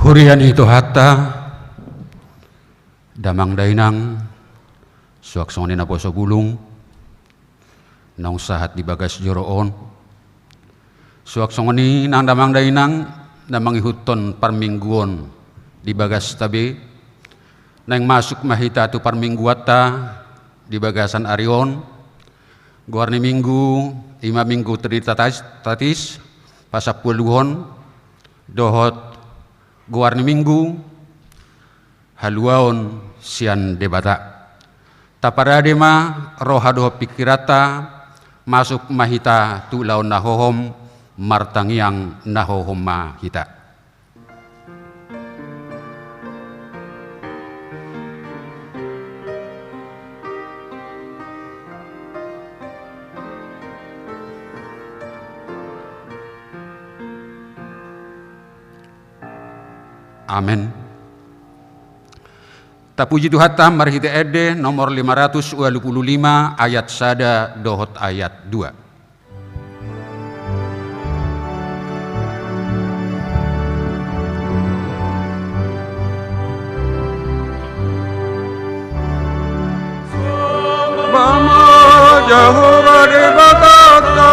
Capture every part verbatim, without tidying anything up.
Huria ni Tuhanta, damang dainang, suang songon i naposo bulung naung sahat di bagas joro on. Suang songon i nang damang dainang na mangihuthon parmingguon di bagasta be, naeng masuk ma hita tu parmingguonta di bagasan ari on. Goar ni minggu i ma Minggu Trinitatis, pasampuluhon, dohot goar ni minggu haluaon sian Debata. Taparade ma roha dohot pingkiranta, masuk ma hita tu ulaon na hohom, martangiang na hohom ma hita. Amen. Tapuji Tuhanta marhite ende nomor lima ratus ualu pulu lima, ayat sada dohot ayat dua. Samba ma Jahowa Debatanta.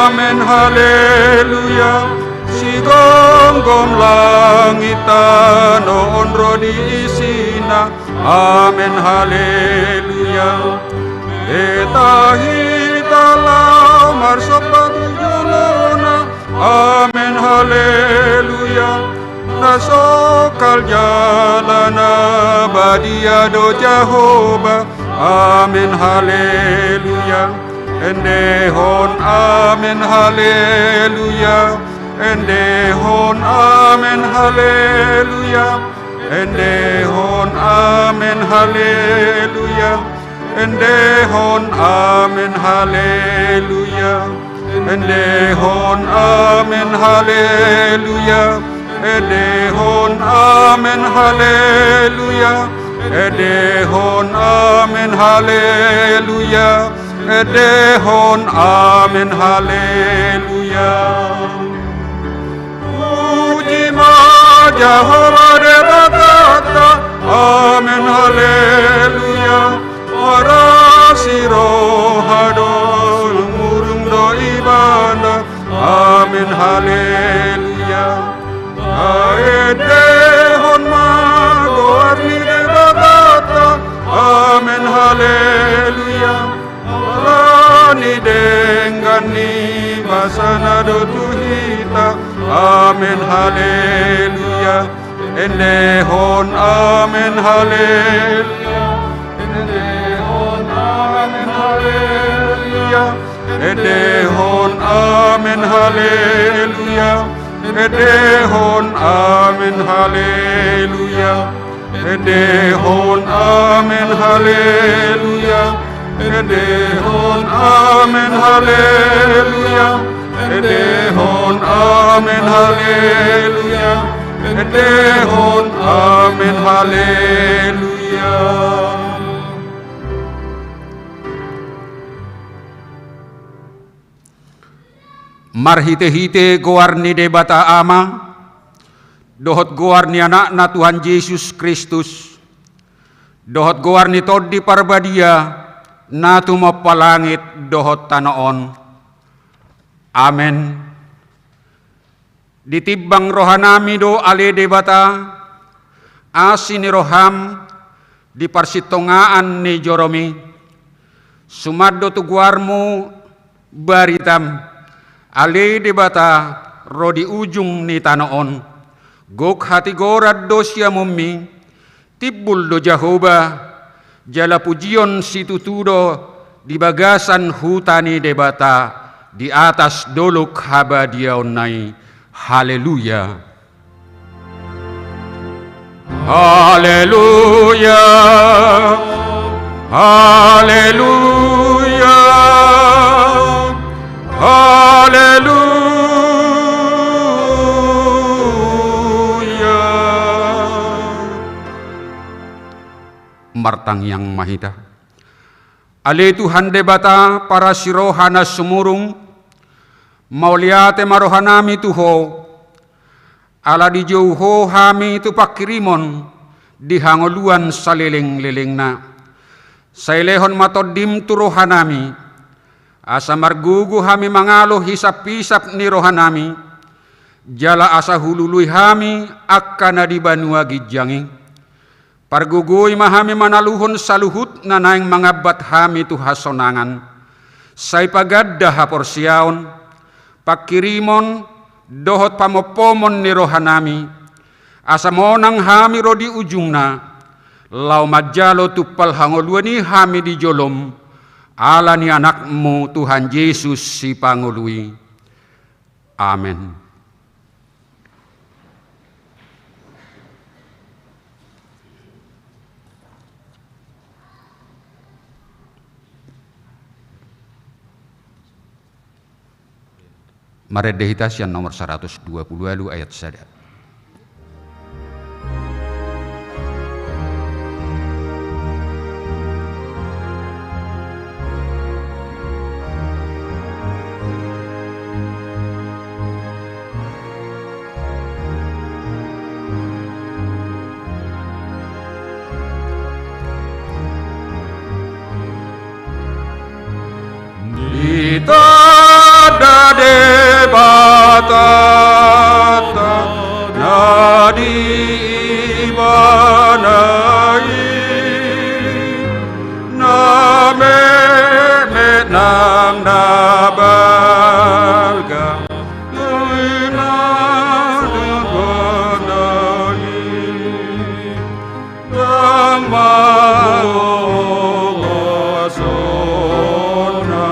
Amen, haleluya. Sigomgom langit tano on ro di isina. Amen, haleluya. Beta hita laho marsomba tu jolona. Amen, haleluya. Na songkal jala na badia do Jahowa. Amen, haleluya. Endehon amen, haleluya. Endehon amen, haleluya. Endehon amen, haleluya. Endehon amen, haleluya. Endehon amen, haleluya. Endehon amen, haleluya. Endehon amen, haleluya. Endehon amen, haleluya. Puji ma Jahowa Debatanta. Amen, haleluya. Marasi roha do, sumurung do Ibana. Amen, haleluya. Taendehon ma goar ni Debatanta. Amen, haleluya. Ala ni denggan ni basana do tu hita. Amen, haleluya. Endehon amen, haleluya. Endehon amen, haleluya. Endehon amen, haleluya. Endehon amen, haleluya. Endehon amen, haleluya. Endehon amen, haleluya. Endehon amen, haleluya. Endehon amen, haleluya. Marhitehite goar ni Debata Ama, dohot goar ni Anakna Tuhan Jesus Kristus, dohot goar ni Tondi Parbadia, na tumompa langit dohot tano on. Amen. Ditimbang rohanami do ale Debata, asi ni roham di parsitongaan ni joromi. Suman do tu goarmu baritam, ale Debata, ro di ujung ni tano on. Gok hatigoran do siamunmi, timbul do Jahowa, jala pujion situtu do di bagasan huta ni Debata, di atas dolok habadiaonna i. Haleluya. Haleluya. Haleluya. Haleluya. Martangiang ma hita. Ale Tuhan Debata, parasi roha na sumurung, mauliate ma rohanami tu Ho, Ala dijou Ho hami tu panghirimon di hangoluan salelenglelengna, sai lehon ma Tondim tu rohanami, asa margogo hami mangalo hisaphisap ni rohanami, jala asa hulului hami angka na di banua ginjang i. Pargogoi ma hami manaluhon saluhut na naeng mangambat hami tu hasonangan, sai paganda haporseaon, panghirimon dohot pamompomon ni rohanami, asa monang hami ro di ujungna, laho manjalo tumpal hangoluan i hami di jolom, ala ni AnakMu Tuhan Jesus Sipangolu i. Amen. Marende hita sian nomor saratus dua pulu ualu ayat sada. Ditanda Debata na di Ibana i, na metmet nang na balga, na di Ibana i. Ndang mangolosonna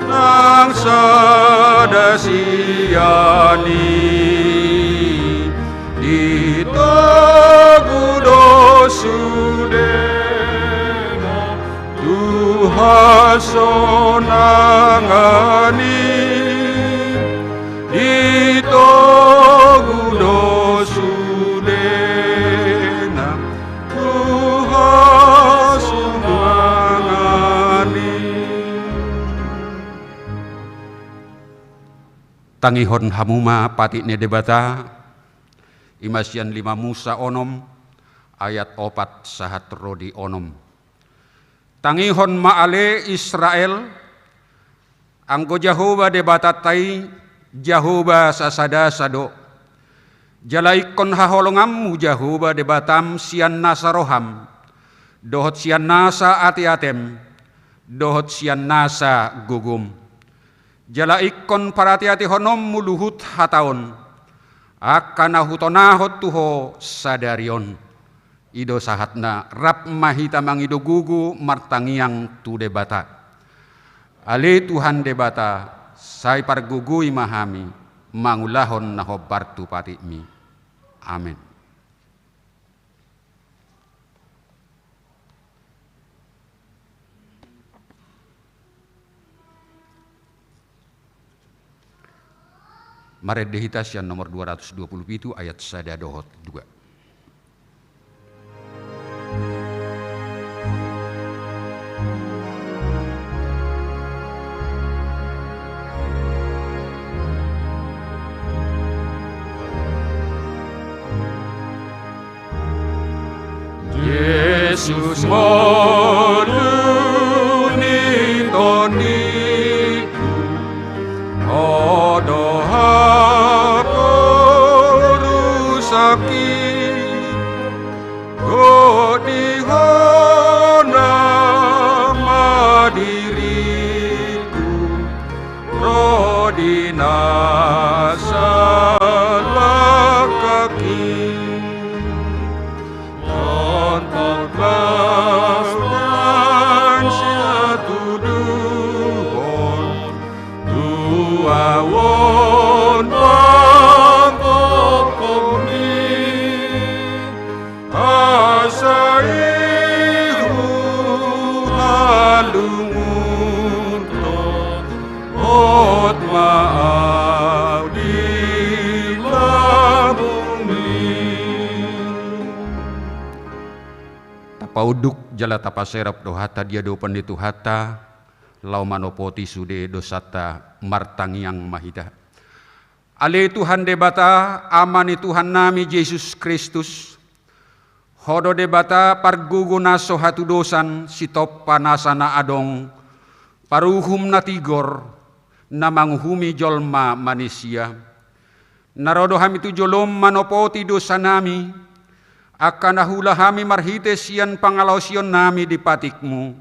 nang sada sian i, ditogu do sudena tu hasonangan i, ditogu do sudena tu hasonangan i. Tangihon hamu ma patik ni Debata, i ma sian lima Musa onom ayat opat sahat ro di onom. Tangihon ma ale Israel, anggo Jahowa Debatanta i, Jahowa sasadasa do. Jala ingkon haholonganmu Jahowa Debatam sian nasa roham, dohot sian nasa ateatem, dohot sian nasa gogom. Jala ingkon paratiatihononmu luhut hata on, angka na hutonahon tu ho sadari on. I do sahatna, rap ma hita mangido gogo martangiang tu Debata. Ale Tuhan Debata, sai pargogoi ma hami mangulahon na hombar tu patikmi. Amen. Marende hita sian nomor dua ratus dua pulu pitu ayat sada dohot dua. Jesus ngolu ni tondingku, Ho do haporusakku, godang di Ho nama diringku, ro di na salangkaki. Tonton basta situduhon tu ahu on pangkophopmi, asa i huhalungunhon, hot ma ahu di lambungmi. Tapaunduk jala tapaserep do hata di adopan ni Tuhanta, laho manopoti sude dosanta. Martangiang ma hita. Ale Tuhan Debata, Ama ni Tuhannami Jesus Kristus, Ho do Debata pargogo na so hatudosan, sitompa nasa na adong, paruhum na tigor, na manguhumi jolma manisia. Na ro do hami tu jolom manopoti dosanami, angka na huula hami marhite sian pangalaosionnami di patikmu.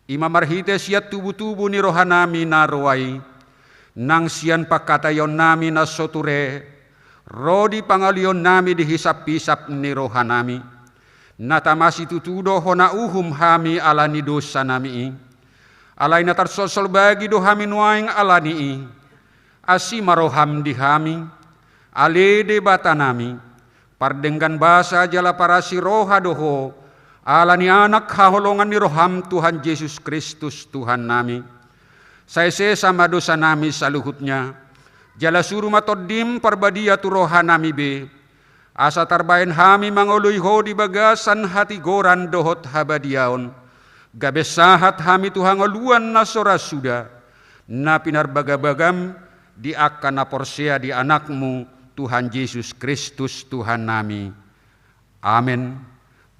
I ma marhite sian tubutubu ni rohanami na roa i, nang sian pangkataionnami na so ture, ro di pangalionnami di hisaphisap ni rohanami. Na tama situtu do hona uhum hami ala ni dosanami i. Alai na tarsolsol bagi do hami nuaeng ala ni i. Asi ma roham di hami, ale Debatanami, pardenggan basa jala parasi roha do Ho, ala ni Anak haholongan ni roham Tuhan Jesus Kristus Tuhannami. Sai sesa ma dosanami saluhutna, jala suru ma Tondim Parbadia tu rohanami be, asa tarbahen hami mangoloi Ho di bagasan hatigoran dohot habadiaon, gabe sahat hami tu hangoluan na so ra suda, na pinarbagabagam di angka na porsea di Anakmu, Tuhan Jesus Kristus Tuhannami. Amen.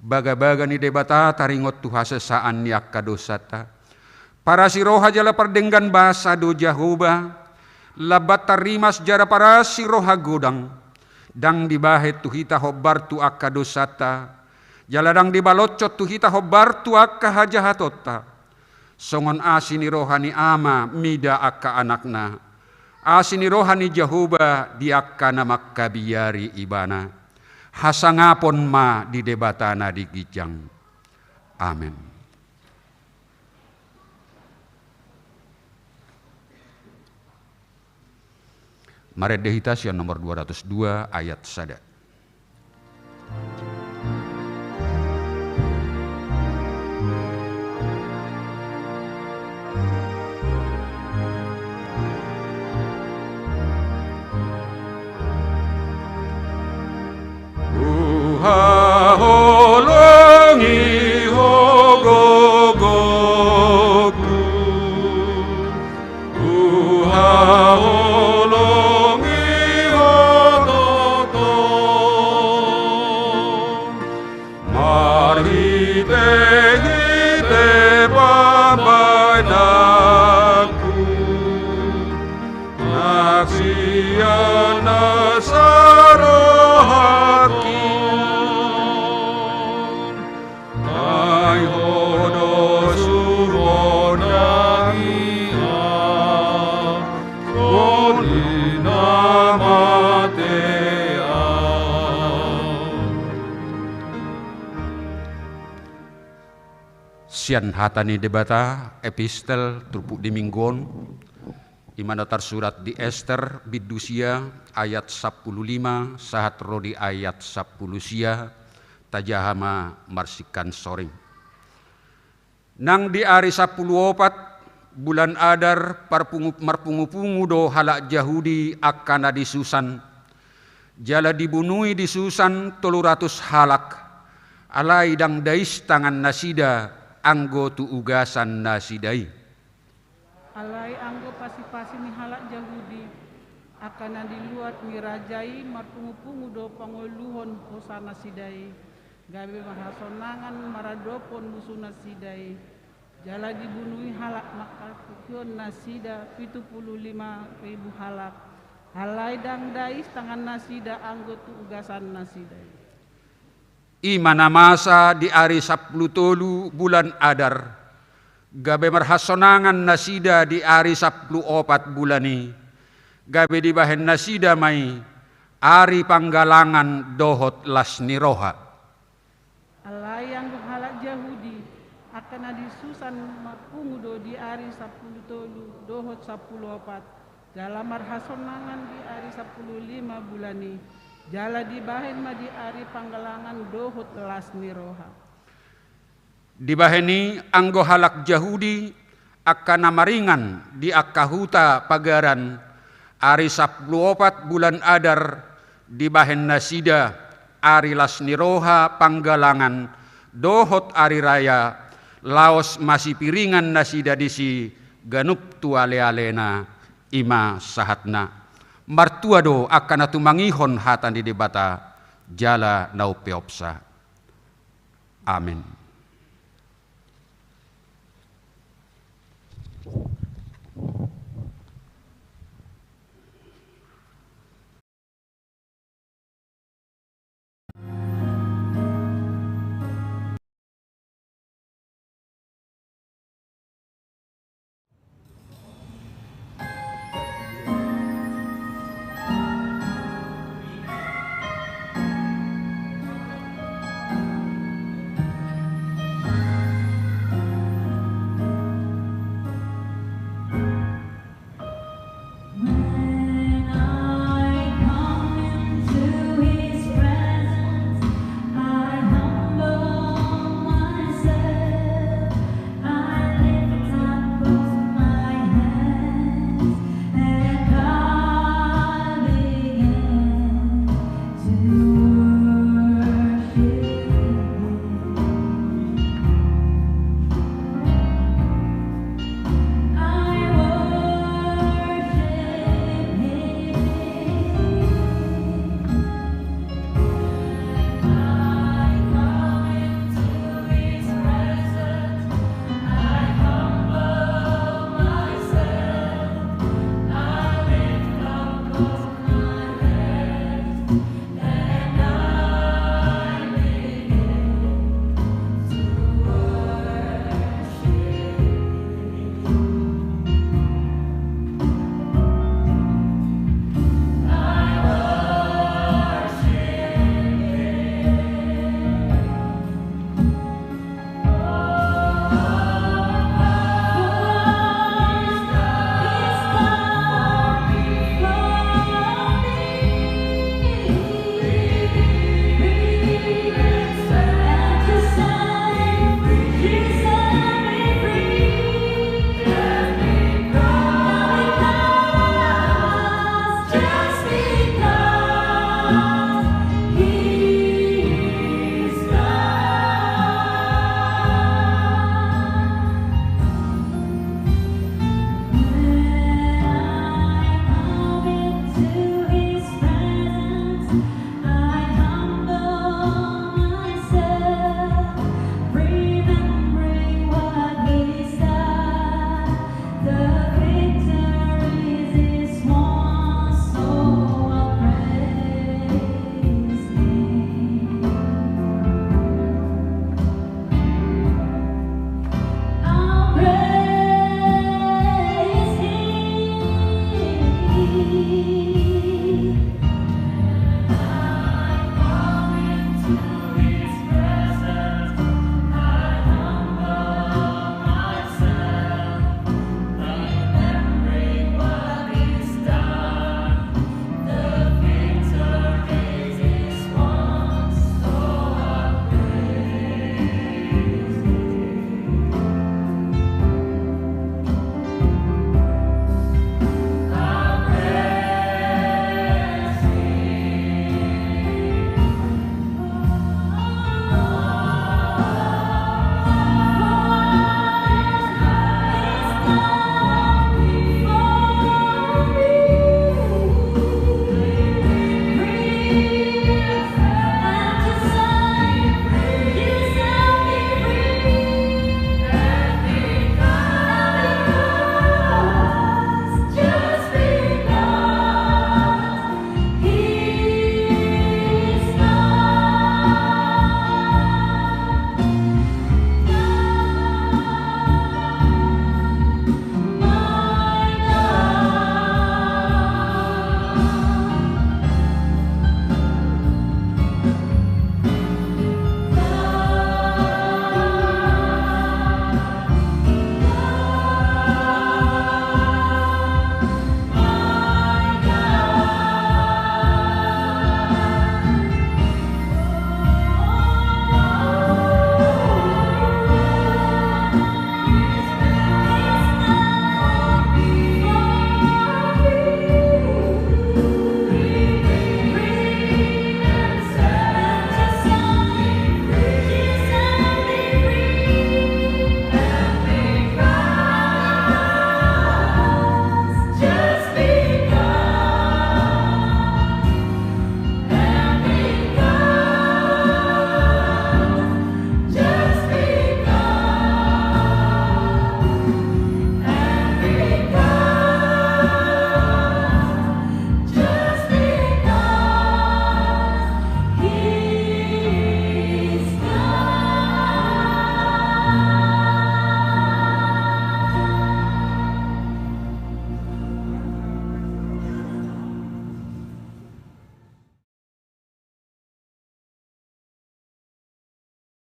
Bagabaga ni Debata taringot tu hasesaan ni angka dosanta. Parasi roha jala pardenggan basa do Jahowa, lambat tarrimas jala parasi roha godang, ndang dibahen tu hita hombar tu angka dosanta, jala ndang dibaloshon tu hita hombar tu angka hajahatonta. Songon asi ni roha ni ama mida angka anakna, asi ni roha ni Jahowa di angka na mangkabiari ibana. Hasangapon ma di Debata na di ginjang. Amen. Marende hita sian nomor dua ratus dua ayat sada. Huhaholongi Ho gogoku, huhaholongi Ho toto, marhitehite pambahenanku, nang sian nasa rohangku. Ai Ho do sumondangkon i, songon i na mate ahu. Sian hata ni Debata, epistel turpuk di minggu on, i ma na tarsurat di Ester bindu sia ayat sampulu lima sahat ro di ayat sampulu sia, tajaha ma marsingkan soring. Nang di ari sampulu opat bulan Adar parpungu-, marpungupungu do halak Jahudi angka na di Susan. Jala dibunui di Susan tolu ratus halak, alai ndang dais tangan nasida anggo tu ugasan nasida i. Alai anggo pasipasi ni halak Jahudi, angka na di luat ni raja i marpungupungu do pangoluhon hosa nasida i, gabe marhasonangan maradophon musu nasida i. Jala dibunui halak mangkatihon nasida pitu pulu lima ribu halak, alai ndang dais tangan nasida anggo tu ugasan nasida i. I ma na masa di ari sampulu tolu bulan Adar, gabe marhasonangan nasida di ari sampulu opat bulan i, gabe dibahen nasida ma i ari panggalangan dohot las ni roha. Alai anggo halak Jahudi, angka na di Susan marpungu do di ari sampulu tolu dohot sampulu opat, jala marhasonangan di ari sampulu lima bulan i, jala dibahen ma di ari panggalangan dohot las ni roha. Dibahen i anggo halak Jahudi, angka na maringan di angka huta pagaran, ari sampulu opat bulan Adar, dibahen nasida ari las ni roha panggalangan dohot ari raya, laos masipiringan nasida disi ganup tu alealena. I ma sahatna. Martua do angka na tumangihon hata ni Debata jala na umpeopsa. Amen.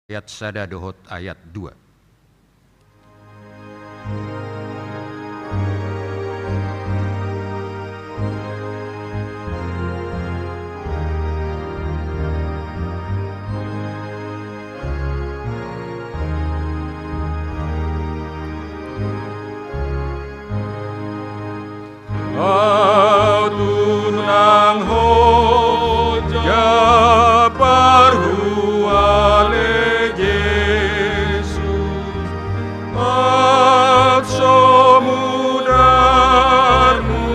ayat sada dohot ayat dua. Au tunang ho jambar hu ale Jesus, hansomu darmu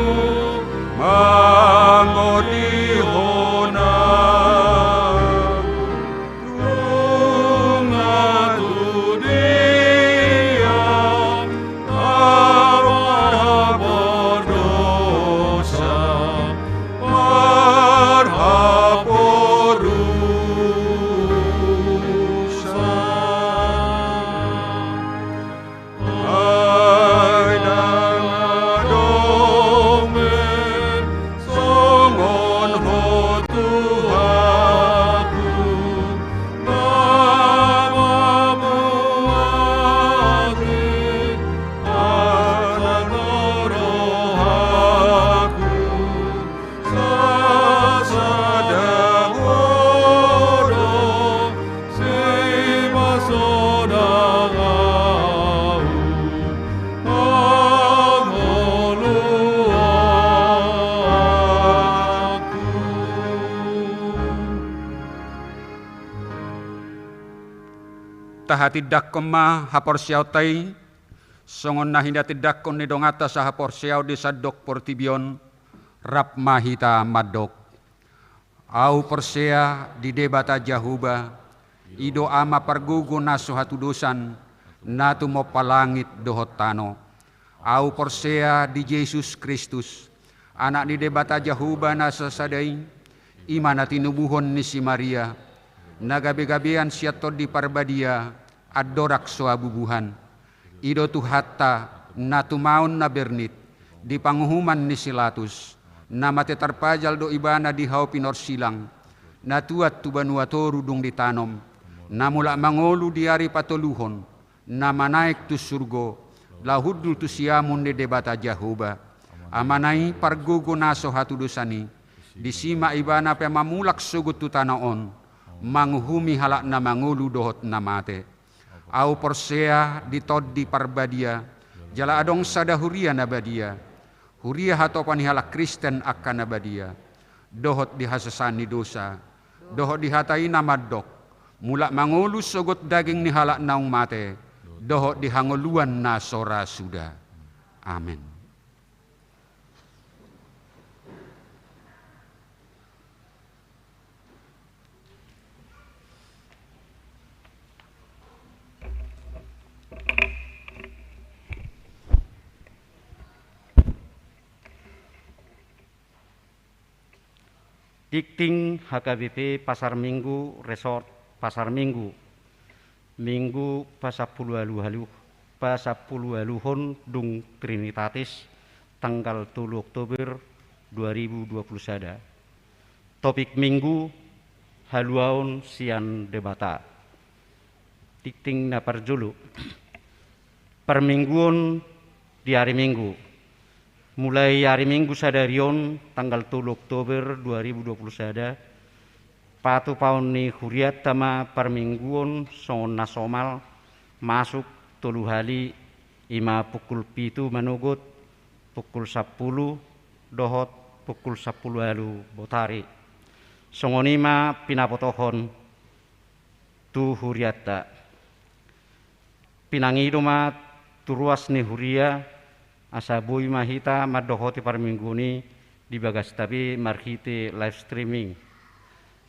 mangondihon au. Nunga tu dia marhapordosa, marhaporusa. Ai ndang adong be songon Ho Tuhanku, na mamuati asa rohaku. Sasada Ho do sipasonang au, pangoluanku. Tahatindangkon ma haporseaonta i, songon na hinatindangkon ni donganta sahaporseaon di sandok portibi on. Rap ma hita mandok. Au porsea di Debata Jahowa, i do Ama pargogo na so hatudosan, na tumompa langit dohot tano. Au porsea di Jesus Kristus, Anak ni Debata Jahowa na sasada i, i ma na tinubuhon ni si Maria, na gabegabean sian Tondi Parbadia, andorang so habubuhan. I do Tuhanta, na tumaon na bernit, di panguhuman ni si Latus, na mate tarpajal do Ibana di hau pinorsilang, na tuat tu banua toru dung ditanom, na mulak mangolu di ari patoluhon, na manaek tu surgo, laho hundul tu siamun ni Debata Jahowa. Amana i pargogo na so hatudosan i, disi ma Ibana pe mamulak sogot tu tano on, manguhumi halak na mangolu dohot na mate. Au porsea di Tondi Parbadia, jala adong sada huria na badia, huria hatopa ni halak Kristen angka na badia, dohot di hasesaan ni dosa, dohot di hata i na mandok, mulak mangolu sogot daging ni halak naung mate, dohot di hangoluan na so ra suda. Amen. Tingting H K B P Pasar Minggu Resort Pasar Minggu, Minggu pasampulu ualu, pasampulu ualuhon dung Trinitatis, tanggal tolu Oktober dua ribu dua puluh sada. Topik Minggu, haluaon sian Debata. Tingting na parjolo. Parmingguon di ari Minggu. Mulai ari Minggu sadari on, tanggal tolu Oktober dua ribu dua puluh sada, patupaon ni hurianta ma parmingguon songon na somal, masuk tolu hali, i ma pukul pitu manogot, pukul sampulu, dohot pukul sampulu ualu botari. Songon i ma pinabotohon tu hurianta. Pinangido ma tu ruas ni huria, asa boi ma hita mandohoti parmingguon i di bagasta be marhite live streaming.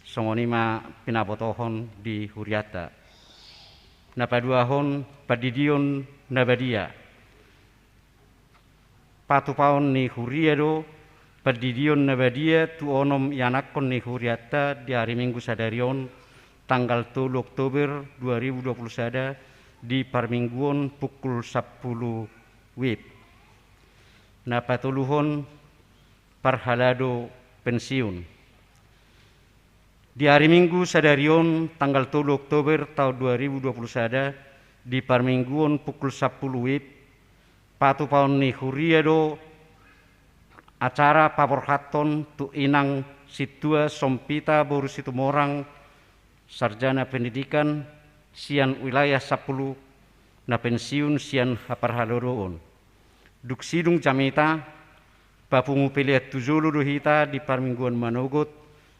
Songon i ma pinabotohon di hurianta. Na paduahon, pandidion na badia. Patupaon ni huria do, pandidion na badia tu onom ianakhon ni hurianta di ari Minggu sadari on, tanggal tolu Oktober dua ribu dua puluh sada, di parmingguon pukul sampulu wib. Na patoluhon, parhalado pensiun. Di ari Minggu sadari on, tanggal tolu Oktober taon dua ribu dua puluh sada, di parmingguon pukul sampulu wib, patupaon ni huria do acara paborhathon tu inang sintua Sompita boru Situmorang, sarjana pendidikan sian wilayah sampulu, na pensiun sian haparhalado on. Dung sidung jamita, papungu pelean tu jolo do hita di parmingguon manogot,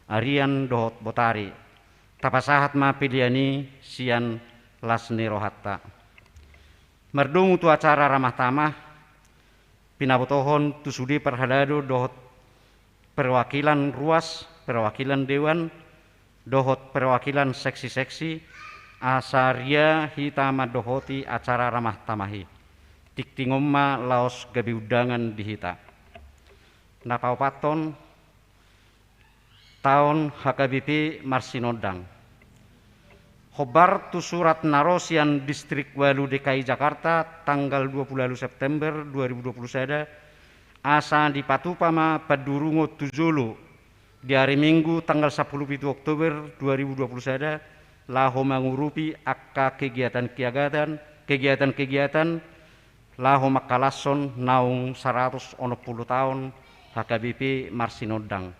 arian dohot botari. Tapasahat ma pelean i sian las ni rohanta. Mardomu tu acara ramah tamah, pinabotohon tu sude parhalado dohot perwakilan ruas, perwakilan dewan, dohot perwakilan seksi-seksi, asa ria hita mandohoti acara ramah tamah i. Tingting on ma laos gabe undangan di hita. Na paopathon, taon H K B P marsinondang. Hombar tu surat na ro sian Distrik ualu D K I Jakarta tanggal dua puluh ualu September dua ribu dua puluh sada, asa dipatupa ma pandurungon tu jolo di ari Minggu tanggal sampulu pitu Oktober dua ribu dua puluh sada, laho mangurupi angka kegiatan-kegiatan, kegiatan-kegiatan laho mangkalashon naung saratus onom pulu taon H K B P marsinondang.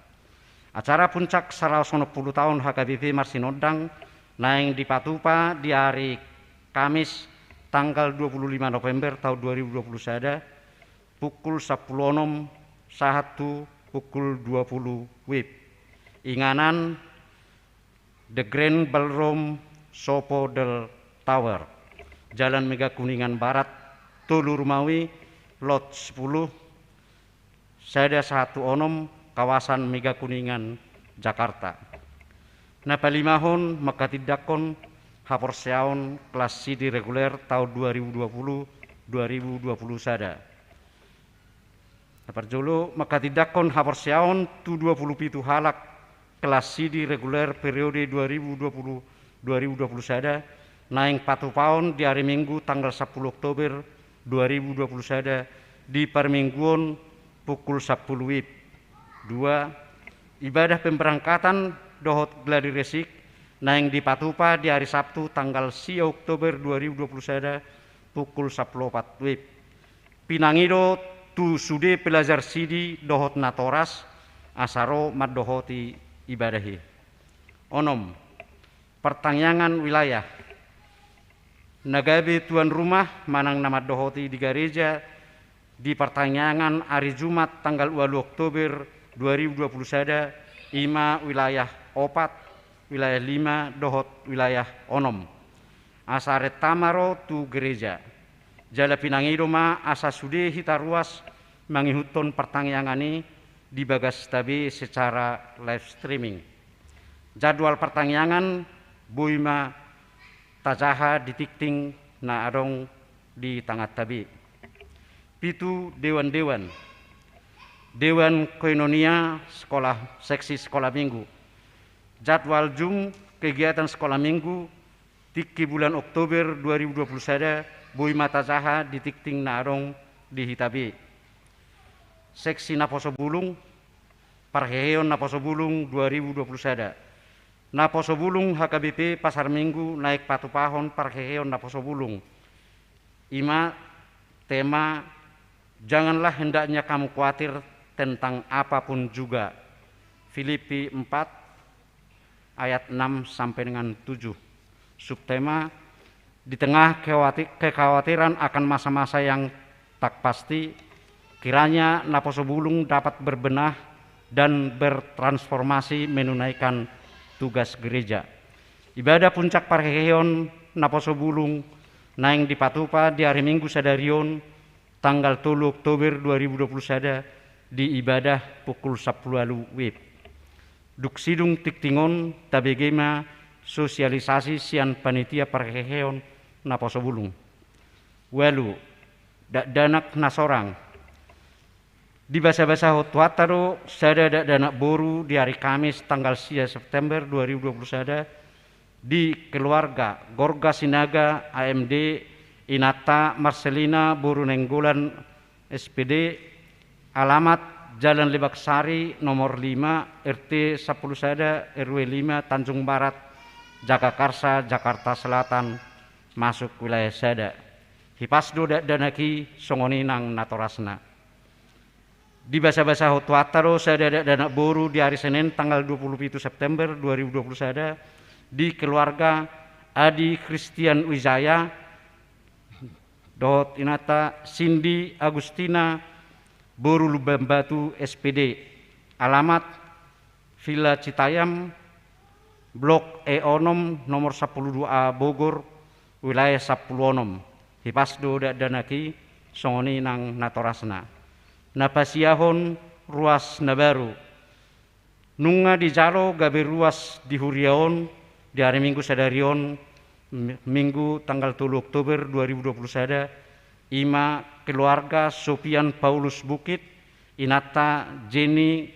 Acara puncak saratus onom pulu taon H K B P marsinondang naeng dipatupa di ari Kamis tanggal dua puluh lima November taon dua ribu dua puluh sada, pukul sampulu onom sahat tu pukul dua puluh wib. Inganan The Grand Ballroom, Sopo Del Tower, Jalan Mega Kuningan Barat, tolu Rumawi, lot sepuluh, sada sahat tu onom, kawasan Mega Kuningan, Jakarta. Na palimahon, manghatindanghon haporseaon kelas sidi reguler taon dua ribu dua puluh, dua ribu dua puluh sada. Na parjolo, manghatindanghon haporseaon tu dua puluh pitu halak kelas sidi reguler periode dua ribu dua puluh, dua ribu dua puluh sada, naeng patupaon di ari Minggu tanggal sampulu Oktober dua ribu dua puluh sada di parmingguon pukul sampulu wib. Dua, ibadah pemberangkatan dohot gladi resik naeng dipatupa di ari Sabtu tanggal sia Oktober dua ribu dua puluh sada pukul sampulu opat wib. Pinangido tu sude pelajar sidi dohot natoras asa ro mandohoti ibadah i. Onom, partangiangan wilayah. Na gabe tuan rumah manang na mandohoti di gareja di partangiangan ari Jumat tanggal ualu Oktober dua ribu dua puluh sada, i ma wilayah opat, wilayah lima dohot wilayah onom. Asa renta ma ro tu gareja. Jala pinangido ma asa sude hita ruas mangihuthon partangiangan i di bagasta be secara live streaming. Jadwal partangiangan boi ma tajaha di tingting na adong di tanganta be. Pitu, dewan-dewan. Dewan koinonia sekolah, seksi sekolah minggu. Jadwal Zoom kegiatan sekolah minggu tingki bulan Oktober dua ribu dua puluh sada boi ma tajaha di tingting na adong di hita be. Seksi naposo bulung, parheheon naposo bulung dua ribu dua puluh sada. Naposo bulung H K B P Pasar Minggu naeng patupahon parheheon naposo bulung. I ma tema, "Janganlah hendaknya kamu khawatir tentang apa pun juga." Filipi empat ayat enam sampai dengan tujuh. Subtema, di tengah kekhawati-, kekhawatiran akan masa-masa yang tak pasti, kiranya naposo bulung dapat berbenah dan bertransformasi menunaikan tugas gereja. Ibadah puncak parheheon naposo bulung naeng dipatupa di ari Minggu sadari on, tanggal tolu Oktober dua ribu dua puluh sada, di ibadah pukul sampulu ualu wib. Dung sidung tingting on tabege ma sosialisasi sian panitia parheheon naposo bulung. Ualu, dakdanak na sorang. Dibasabasahon Tuhanta do sada dakdanak boru di ari Kamis tanggal sia September dua ribu dua puluh sada di keluarga Gorga Sinaga A M D, inanta Marcelina boru Nainggolan S P D, alamat Jalan Lebak Sari nomor lima, R T sampulu sada, R W lima, Tanjung Barat, Jagakarsa, Jakarta Selatan, masuk wilayah sada. Hipas do dakdanak i, songon i nang natorasna. Dibasabasahon Tuhanta do sada dakdanak boru di ari Senin tanggal dua puluh pitu September dua ribu dua puluh sada di keluarga Adi Christian Wijaya dohot inanta Cindy Agustina boru Lumban Batu, S P D. Alamat Villa Citayam, Blok E onom, nomor sampulu dua A, Bogor, wilayah sampulu onom. Hipas do dakdanak i, songon i nang natorasna. Na pasiahon ruas na baru. Nunga dijalo gabe ruas di huria on di ari Minggu sadari on, M-, Minggu tanggal tolu Oktober dua ribu dua puluh sada, i ma keluarga Sopian Paulus Bukit, inanta Jenny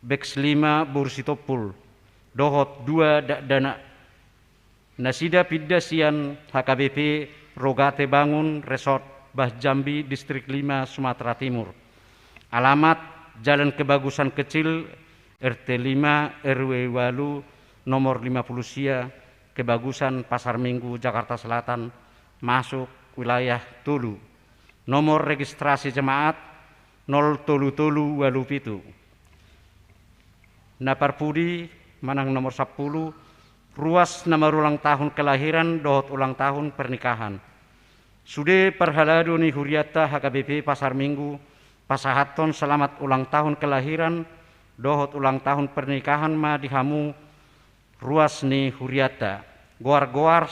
Beks lima boru Sitompul, dohot dua dakdanak nasida pinda sian H K B P Rogate Bangun Resort Bah Jambi, Distrik lima, Sumatera Timur. Alamat Jalan Kebagusan Kecil, R T lima, R W walu, nomor lima puluh sia, Kebagusan, Pasar Minggu, Jakarta Selatan, masuk wilayah tolu. Nomor registrasi jemaat nol tolu tolu ualu pitu. Na parpudi manang nomor sampulu, ruas na marulang tahun kelahiran dohot ulang tahun pernikahan. Sude parhalado ni hurianta H K B P Pasar Minggu pasahathon selamat ulang tahun kelahiran dohot ulang tahun pernikahan ma di hamu ruas ni hurianta. Goar-goar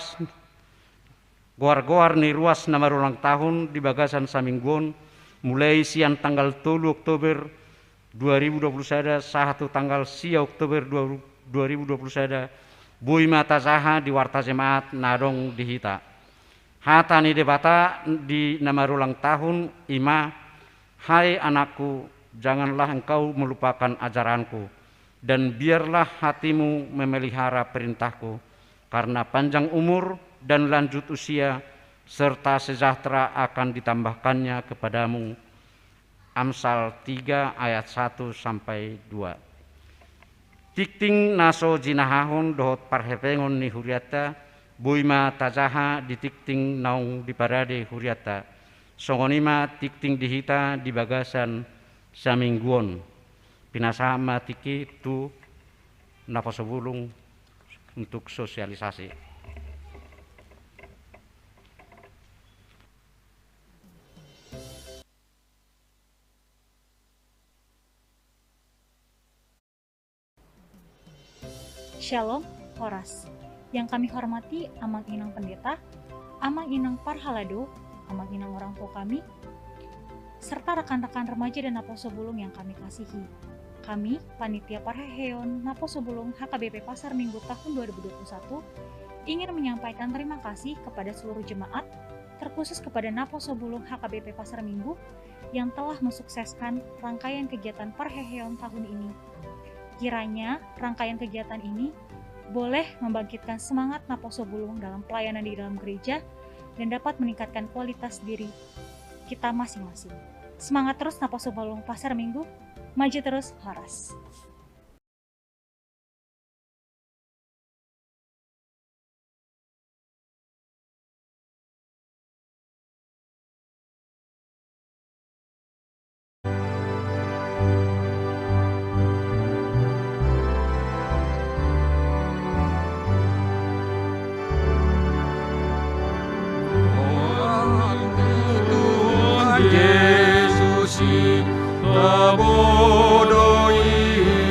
Goar-goar ni ruas na marulang tahun di bagasan saminggu on, mulai sian tanggal tolu Oktober dua ribu dua puluh sada sahat tu tanggal sia Oktober dua, dua ribu dua puluh sada, boi ma tajaha di warta jemaat na adong di hita. Hata ni Debata di na marulang tahun i ma, "Hai anakku, janganlah engkau melupakan ajaranku, dan biarlah hatimu memelihara perintahku, karena panjang umur dan lanjut usia, serta sejahtera akan ditambahkannya kepadamu." Amsal tiga ayat satu sampai dua. Tingting na so jinahahon dohot parhepengon ni hurianta, boi ma tajaha di tingting naung diparade hurianta. Songon i ma tingting di hita di bagasan saminggu on. Pinasahat ma tingki tu naposo bulung untuk sosialisasi. Shalom, horas. Yang kami hormati Amang Inang Pendeta, Amang Inang Parhalado, Amang Inang orang tua kami, serta rekan-rekan remaja dan naposo bulung yang kami kasihi. Kami, Panitia Parheheon Naposo Bulung H K B P Pasar Minggu tahun dua ribu dua puluh satu, ingin menyampaikan terima kasih kepada seluruh jemaat, terkhusus kepada Naposo Bulung H K B P Pasar Minggu yang telah mensukseskan rangkaian kegiatan parheheon tahun ini. Kiranya rangkaian kegiatan ini boleh membangkitkan semangat Naposo Bulung dalam pelayanan di dalam gereja dan dapat meningkatkan kualitas diri kita masing-masing. Semangat terus Naposo Bulung Pasar Minggu, maju terus, horas. Tuhan Jesus i, tabo do i.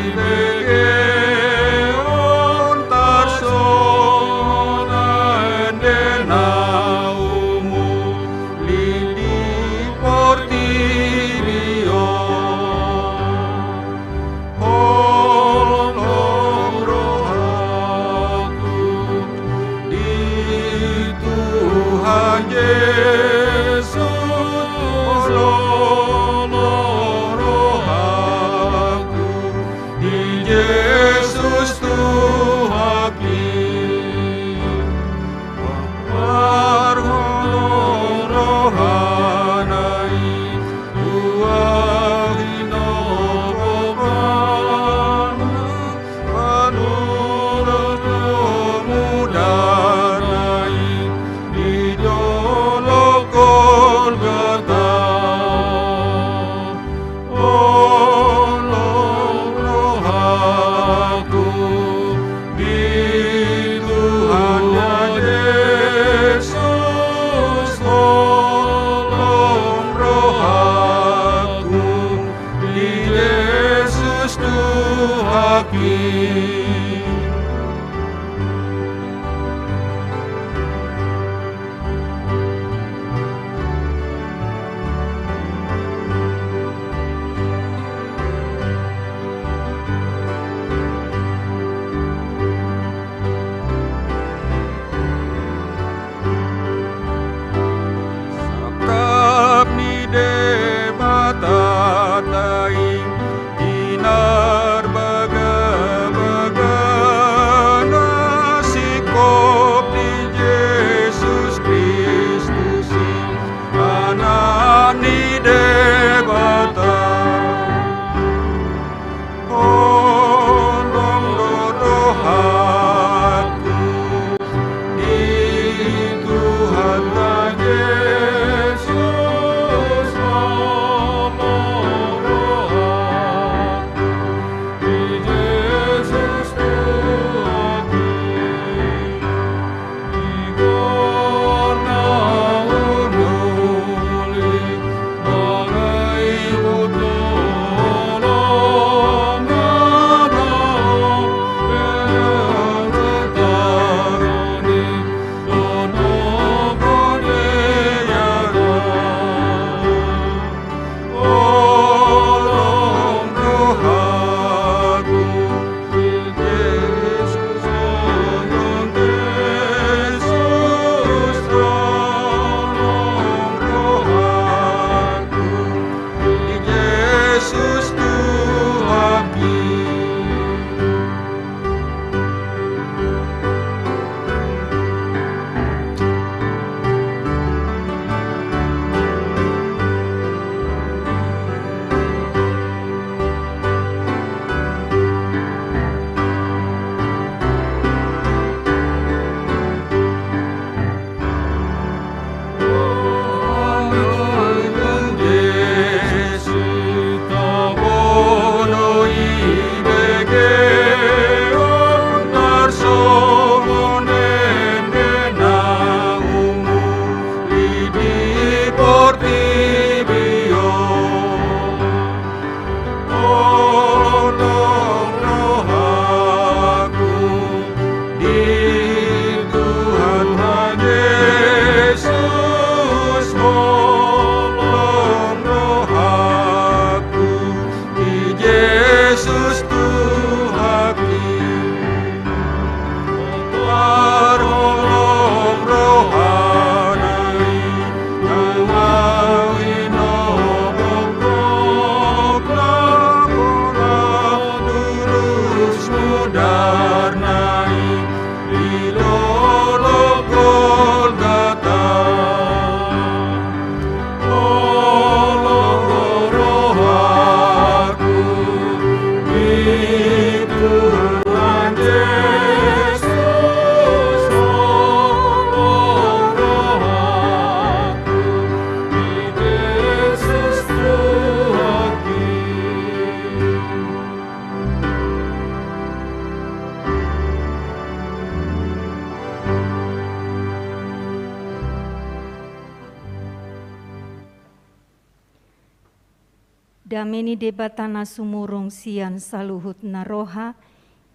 Dame ni Debata na sumurung sian saluhut na roha,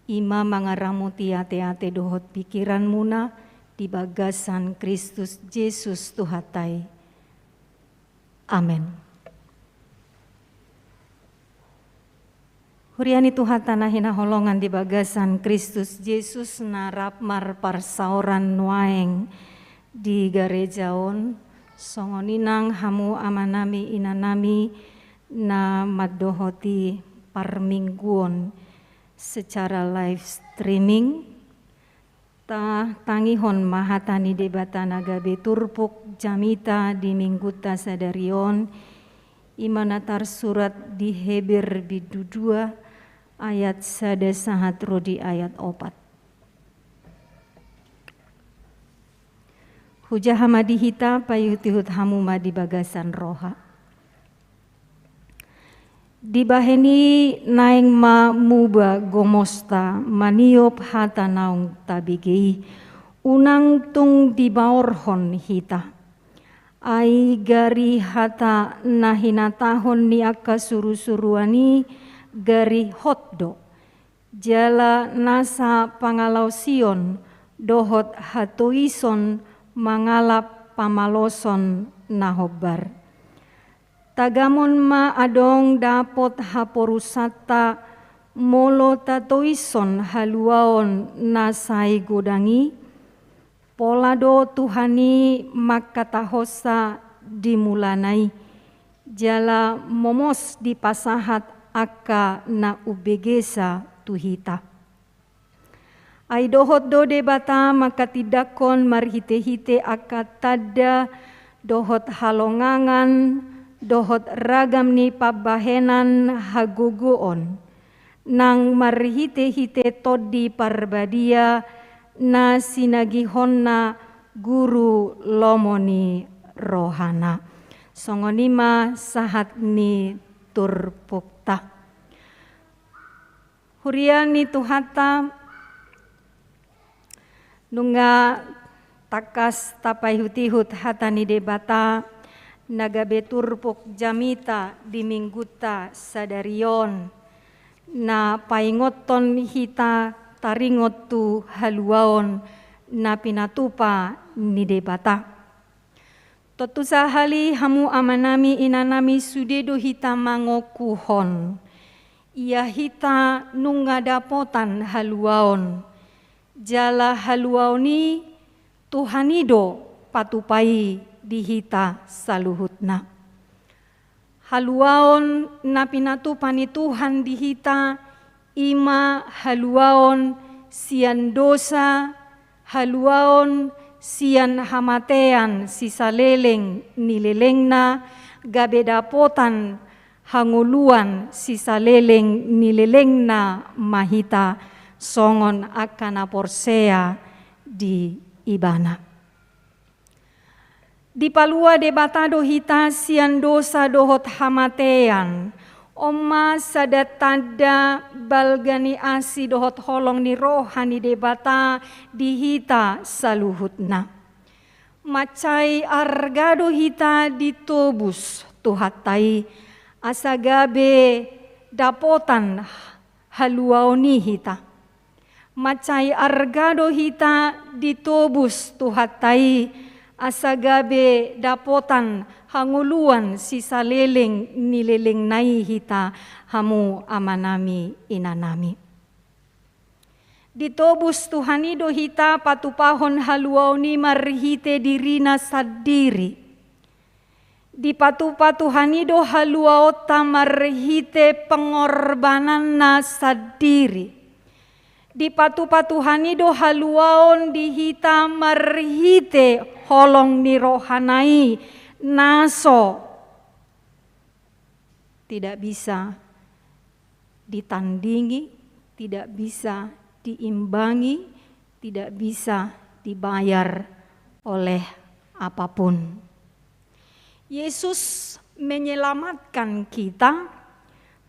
i ma mangaramoti ateate dohot pingkiranmuna di bagasan Kristus Jesus Tuhanta i. Amen. Huria ni Tuhanta na hinaholongan di bagasan Kristus Jesus na rap marparsaoran nuaeng di gareja on, songon i nang hamu amanami inanami na mandohoti parmingguon secara live streaming. Tatangihon ma hata ni Debata na gabe turpuk jamita di minggunta sadari on, i ma na tarsurat di Heber bindu dua ayat sada sahat ro di ayat opat. Hujaha ma di hita, paihutihut hamu ma di bagasan roha. Dibahen i naeng ma muba gomosta maniop hata naung tabege i, unang tung dibaorhon hita. Ai gari hata na hinatahon ni angka surusuruan i gari hot do. Jala nasa pangalaosion dohot hatoison mangalap pamaloson na hombar. Tagamon ma adong dapot haporusanta molo tatoishon haluaon na sai godang i, pola do Tuhan i mangkatahonsa di mulana i, jala momos dipasahat angka na umbegesa tu hita. Ai dohot do Debata mangkatindangkon marhitehite angka tanda dohot halongangan dohot ragam ni pambahenan hagogoon, nang marhitehite Tondi Parbadia na sinagihonna guru lomo ni rohana. Songon i ma sahat ni turpukta. Huria ni Tuhanta, nunga tangkas tapaihutihut hata ni Debata na gabe turpuk jamita di minggunta sadari on, na paingothon hita taringot tu haluaon na pinatupa ni Debata. Tontu sahali hamu amanami inanami, sude do hita mangokuhon, ia hita nunga dapotan haluaon. Jala haluaon i Tuhan i do patupa i di hita saluhutna. Haluaon na pinatupa ni Tuhan di hita, i ma haluaon sian dosa, haluaon sian hamatean sisaleleng ni lelengna, gabe dapotan hangoluan sisaleleng ni lelengna ma hita songon angka na porsea di Ibana. Dipalua Debata do hita sian dosa dohot hamatean. On ma sada tanda balga ni asi dohot holong ni roha ni Debata di hita saluhutna. Mansai arga do hita ditobus Tuhanta i, asa gabe dapotan haluaon i hita. Mansai arga do hita ditobus Tuhanta i, asa gabe dapotan hangoluan sisaleleng ni lelengna i hita, hamu amanami inanami. Ditobus Tuhan i do hita patupahon haluaon i marhite dirina sandiri. Dipatupa Tuhan i do haluaonta marhite pengorbananna sandiri. Dipatupa Tuhan i do haluaon di hita marhite holong ni rohana i, na so tidak bisa ditandingi, tidak bisa diimbangi, tidak bisa dibayar oleh apapun. Yesus menyelamatkan kita,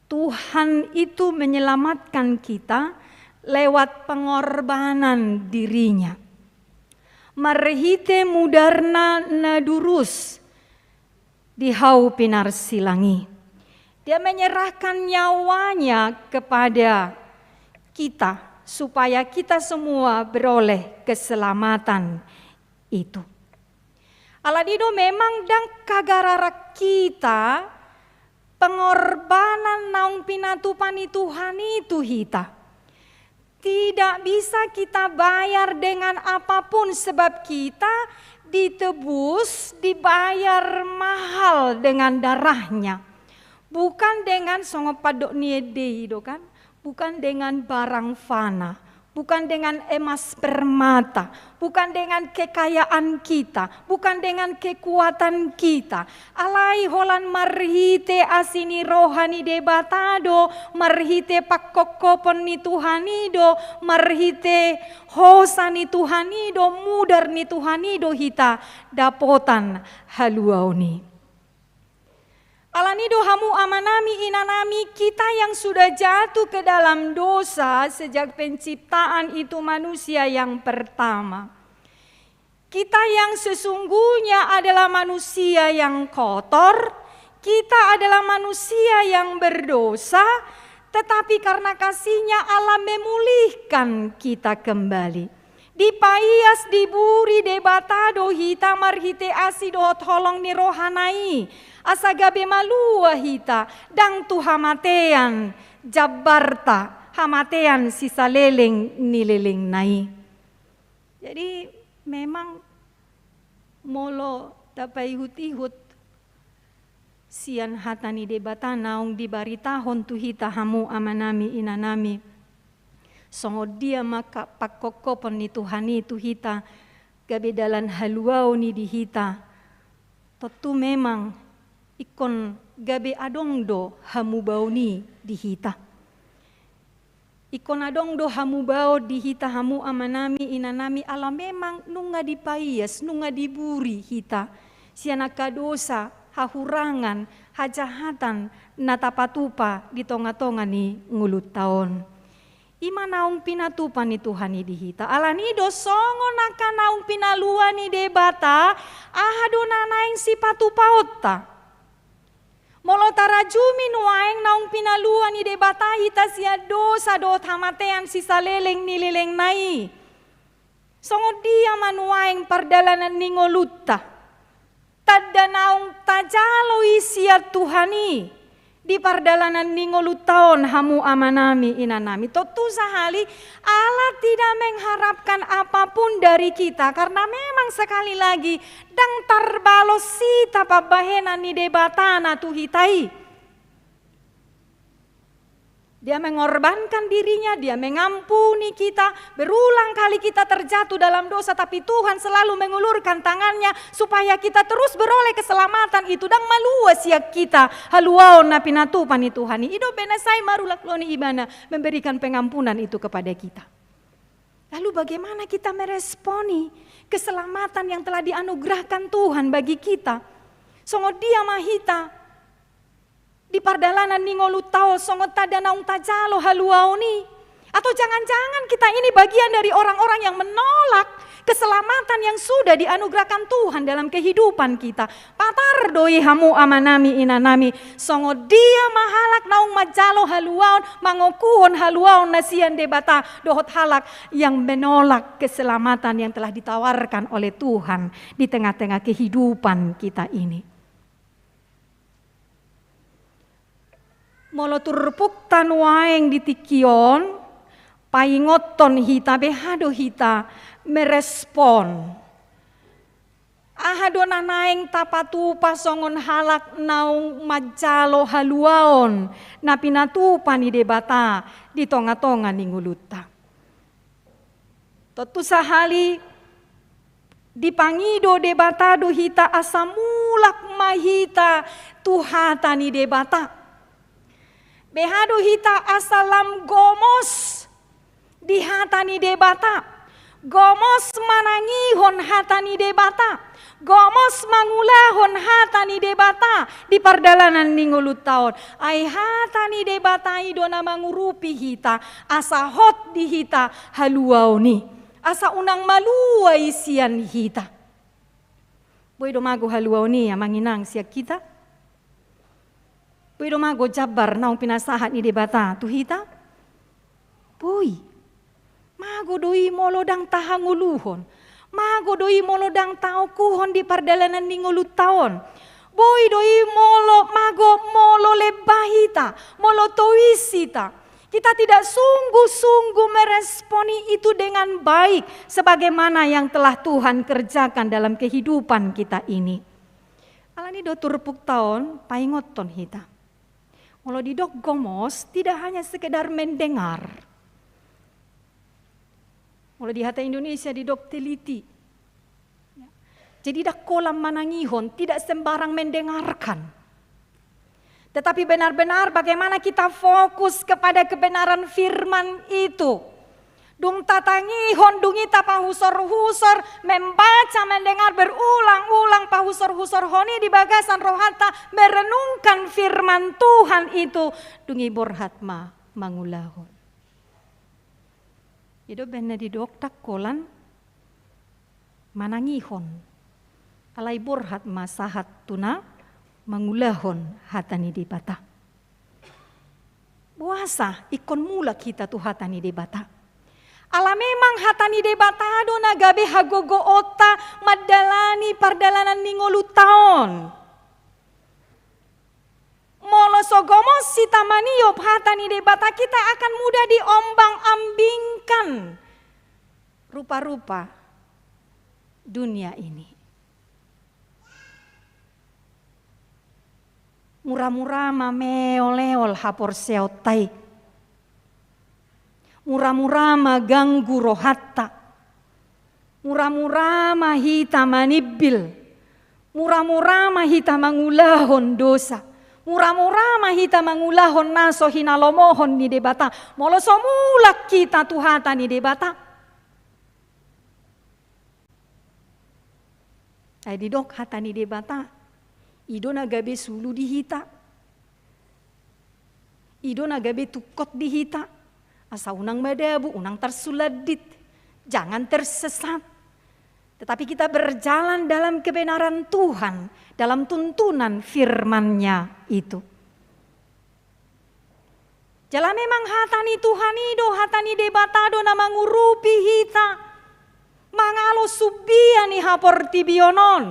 Tuhan itu menyelamatkan kita lewat pengorbanan dirinya. Marhite mudarna na durus di hau pinarsilang i. Dia menyerahkan nyawanya kepada kita, supaya kita semua beroleh keselamatan itu. Alani do memang ndang hagararan hita pengorbanan naung pinatupa ni Tuhan i tu hita. Tidak bisa kita bayar dengan apapun, sebab kita ditebus, dibayar mahal dengan darahnya. Bukan dengan, songon pandok ni ende i do kan, bukan dengan barang fana, bukan dengan emas permata, bukan dengan kekayaan kita, bukan dengan kekuatan kita. Alai holan marhite asi ni roha ni Debata do, marhite pangkophopon ni Tuhan i do, marhite hosa ni Tuhan i do, mudar ni Tuhan i do hita dapotan haluaon i. Alani do hamu amanami, inanami, kita yang sudah jatuh ke dalam dosa sejak penciptaan itu manusia yang pertama. Kita yang sesungguhnya adalah manusia yang kotor, kita adalah manusia yang berdosa, tetapi karena kasih-Nya Allah memulihkan kita kembali. Dipaias, diburi Debata do hita marhite asi dohot holong ni roha-Na i, asa gabe malua hita, ndang tu hamatean jambarta, hamatean sisaleleng ni lelengna i. Jadi memang molo tapaihut-ihut sian hata ni Debata naung dibaritahon tu hita hamu amanami inanami, songon dia ma ka-, pangkophopon ni Tuhan i tu hita, gabe dalan haluaon i di hita, tontu memang ingkon gabe adong do hamubaon i di hita. Ingkon adong do hamubaon di hita hamu amanami inanami, ala memang nunga dipaias, nunga diburi hita sian angka dosa, hahurangan, hajahatan na tapatupa di tonga-tonga ni ngolunta on. I ma naung pinatupa ni Tuhan i di hita. Alani do songon angka naung pinalua ni Debata, aha do na naeng sipatupaonta? Molo tarajumi nuaeng naung pinalua ni Debata hita sian dosa dohot hamatean sisaleleng ni lelengna i, songon dia ma nuaeng pardalanan ni ngolunta? Tanda naung tajalo i sian Tuhan i di pardalanan ni ngolunta on hamu amanami inanami. Tontu sahali Allah tidak mengharapkan apapun dari kita, karena memang sekali lagi ndang tarbalos hita pambahenan ni Debata na tu hita i. Dia mengorbankan diri-Nya, Dia mengampuni kita. Berulang kali kita terjatuh dalam dosa, tapi Tuhan selalu mengulurkan tangan-Nya supaya kita terus beroleh keselamatan itu, ndang malua sian hita haluaon na pinatupa ni Tuhan i. I do umbahen na sai marulakloni Ibana memberikan pengampunan itu kepada kita. Lalu bagaimana kita meresponi keselamatan yang telah dianugerahkan Tuhan bagi kita? Songon dia ma hita di pardalanan ni ngolunta on, songon tanda naung tajalo haluaon i? Atau jangan-jangan kita ini bagian dari orang-orang yang menolak keselamatan yang sudah dianugerahkan Tuhan dalam kehidupan kita? Patar do i hamu amanami inanami, songon dia ma halak naung manjalo haluaon, mangokuhon haluaon na sian Debata, dohot halak yang menolak keselamatan yang telah ditawarkan oleh Tuhan di tengah-tengah kehidupan kita ini. Molo turpukta nuaeng di tingki on, paingothon hita, beha do hita merespon? Aha do na naeng tapatupa songon halak naung manjalo haluaon na pinatupa ni Debata di tonga-tonga ni ngolunta? Tontu sahali dipangido Debata do hita asa mulak ma hita tu hata ni Debata. Beha do hita asa lam gomos di hata ni Debata, gomos manangihon hata ni Debata, gomos mangulahon hata ni Debata di pardalanan ni ngolunta on. Ai hata ni Debata i do na mangurupi hita, asa hot di hita haluaon i, asa unang malua i sian hita. Boi do mago haluaon i, amang inang, sian hita? Boi do mago jambar naung pinasahat ni Debata tu hita? Boi. Mago do i molo ndang tahangoluhon. Mago do i molo ndang taokuhon di pardalanan ni ngolunta on. Boi do i molo mago, molo lemba hita, molo tois hita. Kita tidak sungguh-sungguh meresponi itu dengan baik sebagaimana yang telah Tuhan kerjakan dalam kehidupan kita ini. Alani do turpukta on paingothon hita. Molo didok gomos, tidak hanya sekedar mendengar. Molo di hata Indonesia didok teliti. Jadi ndang holan manangihon, tidak sembarang mendengarkan. Tetapi benar-benar bagaimana kita fokus kepada kebenaran firman itu. Dung tatangihon, dung i tapahusor-husor, membaca, mendengar berulang-ulang, pahusor-husorhon i di bagasan rohanta, merenungkan firman Tuhan itu, dung i borhat ma mangulahon. I do umbahen na didok ndang holan manangihon. Alai borhat ma sahat tu na mangulahon hata ni Debata. Boasa ingkon mulak hita tu hata ni Debata? Ala memang hata ni Debata do na gabe hagogoonta mandalani pardalanan ni ngolunta on. Molo so gomos hita maniop hata ni Debata, kita akan mudah diombang-ambingkan rupa-rupa dunia ini. Mura-mura ma meol-eol haporseaonta i. Mura-mura ma ganggu rohanta. Mura-mura ma hita manimbil. Mura-mura ma hita mangulahon dosa. Mura-mura ma hita mangulahon na so hinalomohon ni Debata. Molo so mulak hita tu hata ni Debata. Ai didok hata ni Debata, i do na gabe sulu di hita. I do na gabe tungkot di hita. Asa unang madabu, unang tarsulandit. Jangan tersesat. Tetapi kita berjalan dalam kebenaran Tuhan, dalam tuntunan firman-Nya itu. Jala memang hata ni Tuhan i do, hata ni Debata do na mangurupi hita mangalo sumbia ni haportibion on.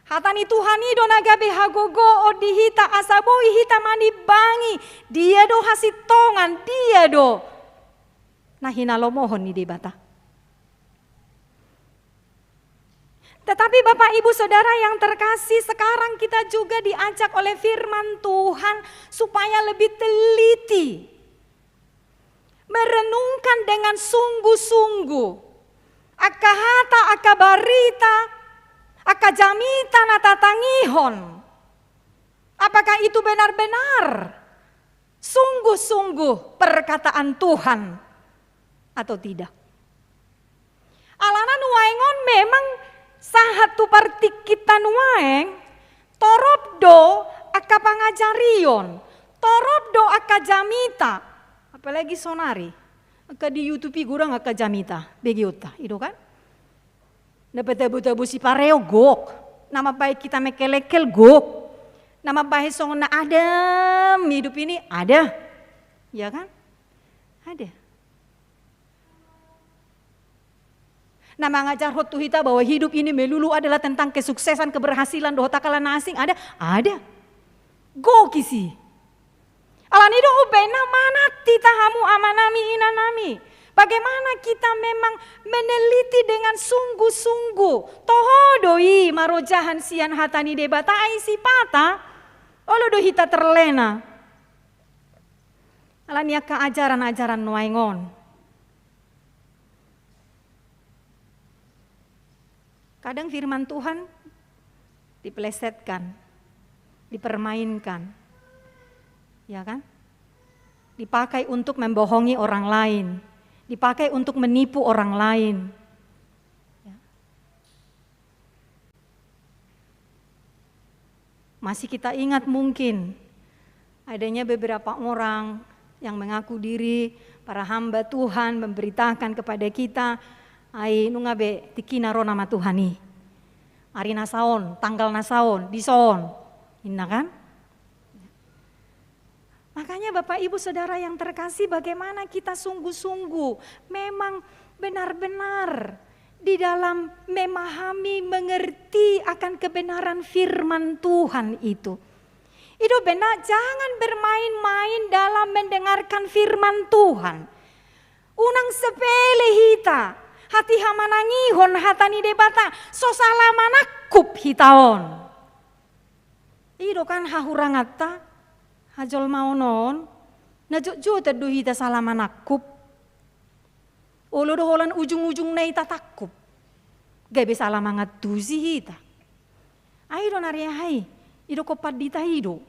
Hata ni Tuhan i do na gabe hagogoon di hita asa boi hita manimbangi dia do hasintongan, dia do na hinalomohon ni Debata. Tetapi Bapak, Ibu, Saudara yang terkasih, sekarang kita juga diajak oleh firman Tuhan supaya lebih teliti, merenungkan dengan sungguh-sungguh angka hata, angka barita, angka jamita na tatangihon. Apakah itu benar-benar sungguh-sungguh perkataan Tuhan atau tidak? Alana nuaeng on memang sahat tu partingkinta nuaeng, torop do angka pangajarion, torop do angka jamita, apalagi sonari, angka di YouTube i godang angka jamita begeonta, i do kan? Na patabo-tabo sipareo gok, na mambahen hita mengkel-engkel gok, na mambahen songon na adem hidup ini ada, ya kan? Ada. Na mangajarhon tu hita bahwa hidup ini melulu adalah tentang kesuksesan, keberhasilan, dohot angka na asing, ada? Ada. Gok i si. Alani do umbahen na manat hita hamu amanami, inanami. Bagaimana kita memang meneliti dengan sungguh-sungguh. Toho do i marojahan sian hata ni Debata, ai sipata olo do hita terlena. Alani angka ajaran-ajaran nuaeng on. Kadang firman Tuhan dipelesetkan, dipermainkan, ya kan? Dipakai untuk membohongi orang lain, dipakai untuk menipu orang lain. Ya. Masih kita ingat mungkin adanya beberapa orang yang mengaku diri para hamba Tuhan, memberitakan kepada kita, ai nunga be tingkina ro nama Tuhan i. Ari na saon, tanggal na saon, dison. Inna kan? Makanya Bapak Ibu Saudara yang terkasih, bagaimana kita sungguh-sungguh memang benar-benar di dalam memahami, mengerti akan kebenaran firman Tuhan itu. I do umbahen, jangan bermain-main dalam mendengarkan firman Tuhan. Unang sepele hita, hatiha manangihon hata ni Debata, so sala manangkup hita on. I do kan hahuranganta, hajolmaon on, na jotjotan do hita sala manangkup. Olo do holan ujung-ujungna i tatangkup, gabe sala mangantusi hita. Ai do na re aha i, didok pandita i do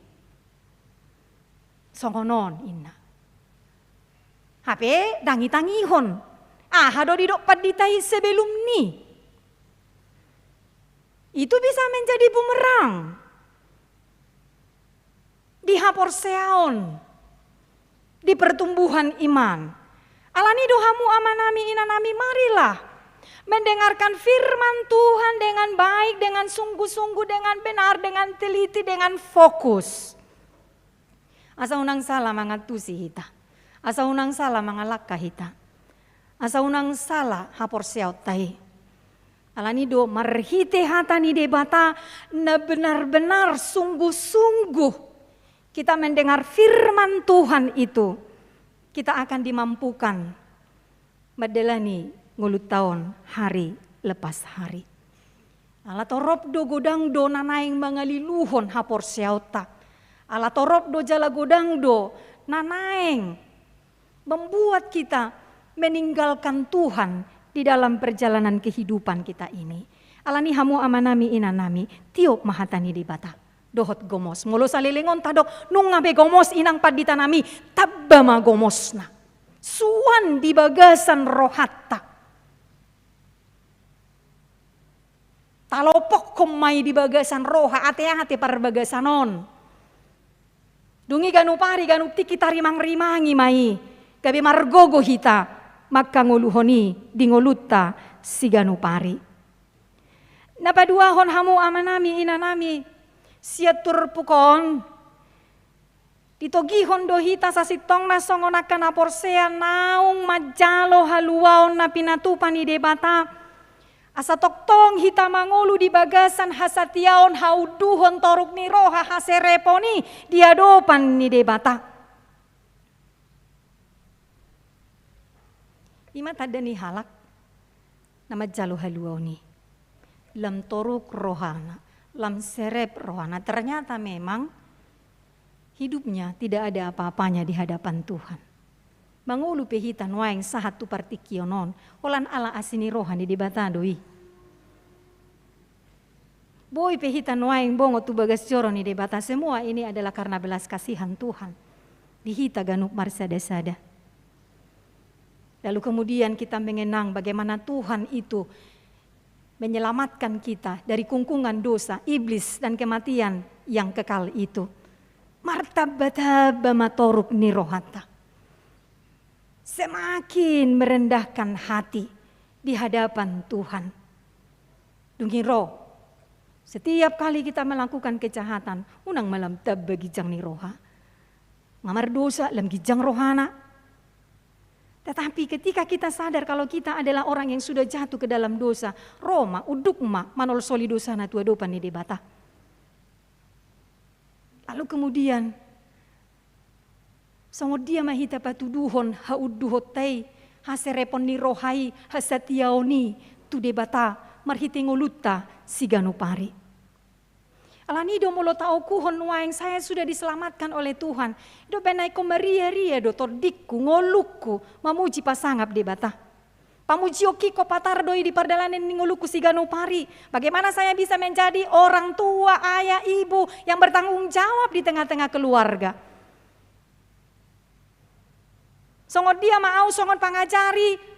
songon on, ninna. Hape ndang itangihon, aha do didok pandita i sebelum ni. Itu bisa menjadi bumerang di haporseaon, di pertumbuhan iman. Alani do hamu amanami, inanami, marilah mendengarkan firman Tuhan dengan baik, dengan sungguh-sungguh, dengan benar, dengan teliti, dengan fokus. Asa unang sala mangantusi hita, asa unang sala mangalangka hita, asa unang sala haporseaonta i. Alani do marhite hata ni Debata na benar-benar sungguh-sungguh kita mendengar firman Tuhan itu, kita akan dimampukan mandalani ngolunta on hari lepas hari. Ala torop do godang do na naeng mangaliluhon haporseaonta. Ala torop do jala godang do na naeng membuat kita meninggalkan Tuhan di dalam perjalanan kehidupan kita ini. Alani hamu amanami, inanami, tiop ma hata ni Debata. Dohot gomos. Molo saleleng on tadok, nunga be gomos inang panditanami, tamba ma gomosna. Suan di bagasan rohanta. Talopokkon ma i di bagasan roha, ate-ate parbagasan on. Dung i ganup ari, ganup tingki tarimang-rimangi ma i, gabe margogo hita mangkangoluhon i di ngolunta siganup ari. Na paduahon hamu amanami, inanami, sian turpuk on, ditogihon do hita sasintongna songon angka na porsea naung manjalo haluaon na pinatupa ni Debata, asa tongtong hita mangolu di bagasan hasatiaon, haunduhon, toruk ni roha, haserepon i di adopan ni Debata. I ma tanda ni halak na manjalo haluaon i. Lam toruk rohana, lam serep rohana. Ternyata memang hidupnya tidak ada apa-apanya di hadapan Tuhan. Mangolu pe hita nuaeng sahat tu partingkian on, holan ala asi ni roha ni Debata do i. Boi pe hita nuaeng bongot tu bagas joro ni Debata, semua ini adalah karena belas kasihan Tuhan di hita ganup marsada-sada. Lalu kemudian kita mengenang bagaimana Tuhan itu menyelamatkan kita dari kungkungan dosa, iblis, dan kematian yang kekal itu. Martamba-tamba ma toruk ni rohanta. Semakin merendahkan hati di hadapan Tuhan. Dung i ro, setiap kali kita melakukan kejahatan, unang ma lam tamba ginjang ni roha. Nga mardosa, lam ginjang rohana. Tetapi ketika kita sadar kalau kita adalah orang yang sudah jatuh ke dalam dosa, ro ma, unduk ma manolsoli dosana tu adopan ni Debata. Lalu kemudian, songon dia ma hita patuduhon haunduhonta i, haserepon ni roha i, hasatiaon i tu Debata marhite ngolunta siganup ari. Alani do molo taokuhon nuaeng saya sudah diselamatkan oleh Tuhan, do umbahen na ingkon maria-ria do tondingku, ngolungku, mamuji pasangap Debata. Pamujionki ingkon patar do i di pardalanan ni ngolungku siganup ari. Bagaimana saya bisa menjadi orang tua, ayah, ibu yang bertanggung jawab di tengah-tengah keluarga? Songon dia ma au songon pangajari,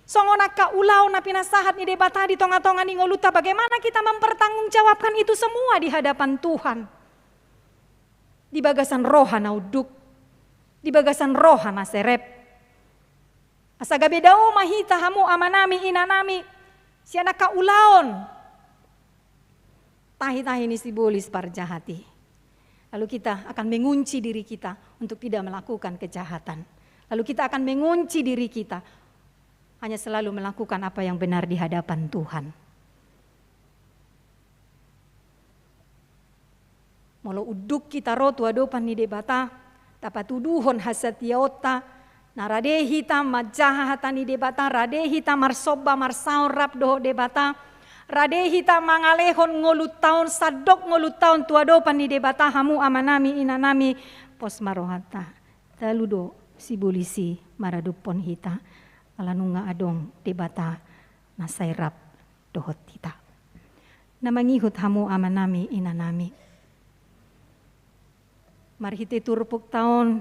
songon angka ulaon na pinasahat ni Debata di tonga-tonga ni ngolunta, bagaimana kita mempertanggungjawabkan itu semua di hadapan Tuhan? Di bagasan roha na unduk, di bagasan roha na serep. Asa gabe dao ma hita hamu amanami, inanami, sian angka ulaon tahi-tahi ni sibolis parjahat i. Lalu kita akan mengunci diri kita untuk tidak melakukan kejahatan. Lalu kita akan mengunci diri kita hanya selalu melakukan apa yang benar di hadapan Tuhan. Molo unduk hita ro tu adopan ni Debata, tapatuduhon hasatiaonta, na rade hita manjaha hata ni Debata, rade hita marsomba marsaor rap dohot Debata, rade hita mangalehon ngolunta on, sandok ngolunta on tu adopan ni Debata, hamu amanami, inanami, pos ma rohanta. Talu do sibolis i maradophon hita, ala nunga adong Debata na sai rap dohot hita. Na mangihut hamu amanami, inanami. Marhite turpukta on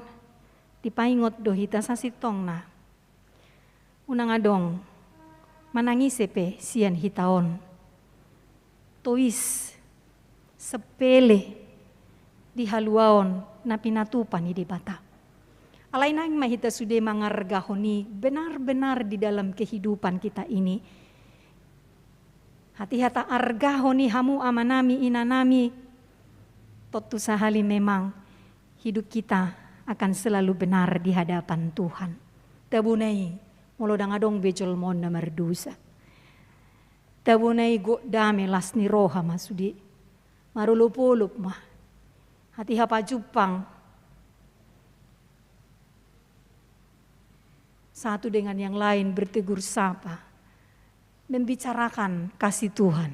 dipaingot do hita sasintongna. Unang adong manang ise pe sian hita on tois, sepele di haluaon na pinatupa ni Debata. Alai naeng ma hita sude mangargahon i benar-benar di dalam kehidupan kita ini. Hatiha taargahon i hamu amanami, inanami, tontu sahali memang hidup kita akan selalu benar di hadapan Tuhan. Tabona i, molo ndang adong be jolma on na mardosa. Tabona i gok dame, las ni roha ma sude. Marolopolop ma. Hatiha pajumpang satu dengan yang lain, bertegur sapa, membicarakan kasih Tuhan.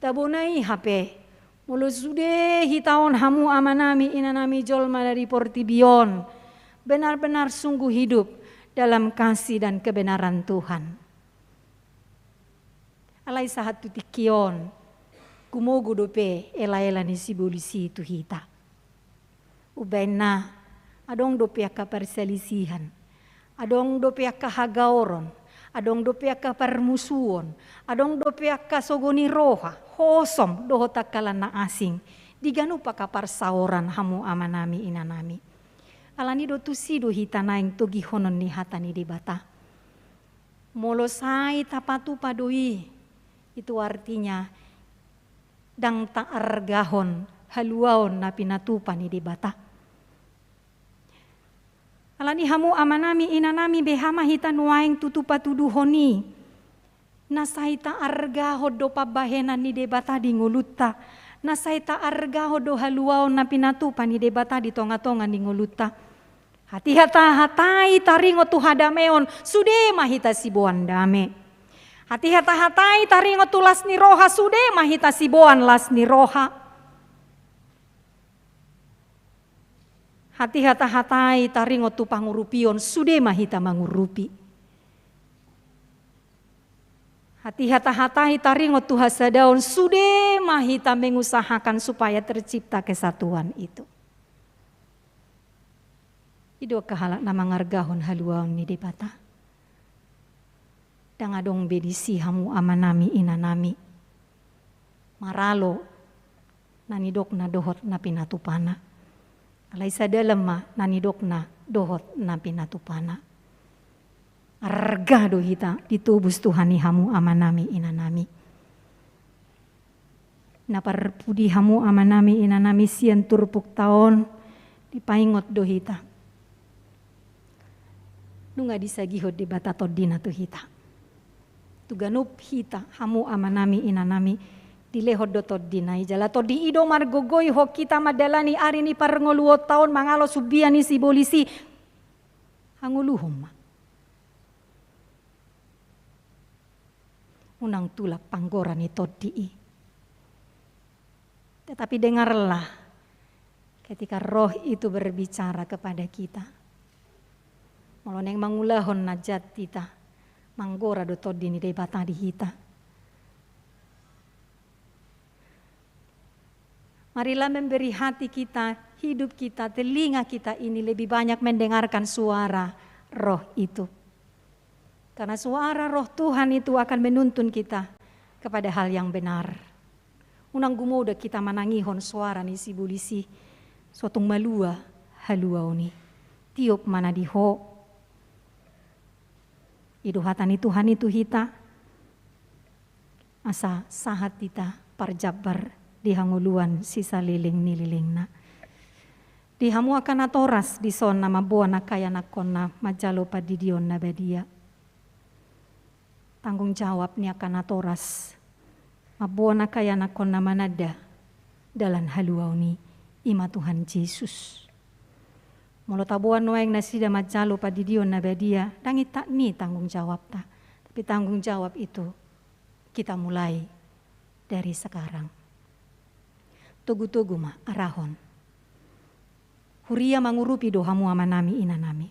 Tabona i hape, molo sude hita on hamu amanami, inanami, jolma dari portibi on benar-benar sungguh hidup dalam kasih dan kebenaran Tuhan. Alai sahat tu tingki on, gumogo dope elaela ni sibolis i tu hita. Umbaen na adong dope angka parsalisihan, adong dope angka hagaoron, adong dope angka parmusuon, adong dope angka sogo ni roha, hosom dohot angka lan na asing di ganup angka parsaoran, hamu amanami, inanami. Alani do tusi do hita naeng togihonon ni hata ni Debata. Molo sai tapatupa do i, itu artinya ndang taargahon haluaon na pinatupa ni Debata. Alani hamu amanami, inanami, beha ma hita nuaeng tutu patuduhon i, na sai taargahon do pambahenan ni Debata di ngolunta, na sai taargahon do haluaon na pinatupa ni Debata di tonga-tonga ni ngolunta. Hatiha tahatai taringot tu hadameon, sude ma hita siboan dame. Hatiha tahatai taringot tu las ni roha, sude ma hita siboan las ni roha. Hatiha tahatai taringot tu pangurupion, sude ma hita mangurupi. Hatiha tahatai taringot tu hasadaon, sude ma hita mengusahakan supaya tercipta kesatuan itu. I do angka halak na mangargahon haluaon ni Debata. Ndang adong be disi hamu amanami, inanami, maralo na nidokna dohot na pinatupana. Alai sadalem ma na nidokna dohot na pinatupana. Arga do hita ditobus Tuhan i, hamu amanami, inanami. Na parpudi, hamu amanami, inanami, sian turpukta on dipaingot do hita. Nunga disagihon Debata tondina tu hita. Tu ganup hita, hamu amanami, inanami, dilehon do tondina i, jala tondi i do margogoihon hita mandalani ari ni parngoluonta on mangalo sumbia ni sibolis i. Hangoluhon ma. Unang tulak panggora ni tondi i. Tetapi dengarlah ketika Roh itu berbicara kepada kita. Molo naeng mangulahon na jat hita, manggora do tondi ni Debata di hita. Marilah memberi hati kita, hidup kita, telinga kita ini lebih banyak mendengarkan suara Roh itu. Karena suara Roh Tuhan itu akan menuntun kita kepada hal yang benar. Unang gumoda hita manangihon suara ni sibolis i, so tung malua haluaon i. Tiop ma na di ho. I do hata ni Tuhan i tu hita, asa sahat hita parjambar di hangoluan sisaleleng ni lelengna. Di hamu angka natoras dison na mamboan angka ianakkonna manjalo pandidion na badia. Tanggung jawab ni angka natoras mamboan angka ianakkonna mananda dalan haluaon i, i ma Tuhan Jesus. Molo taboan nuaeng nasida manjalo pandidion na badia, ndang intak ni tanggung jawabta. Tapi tanggung jawab itu kita mulai dari sekarang. Togu-togu ma arahon. Huria mangurupi do hamu amanami inanami.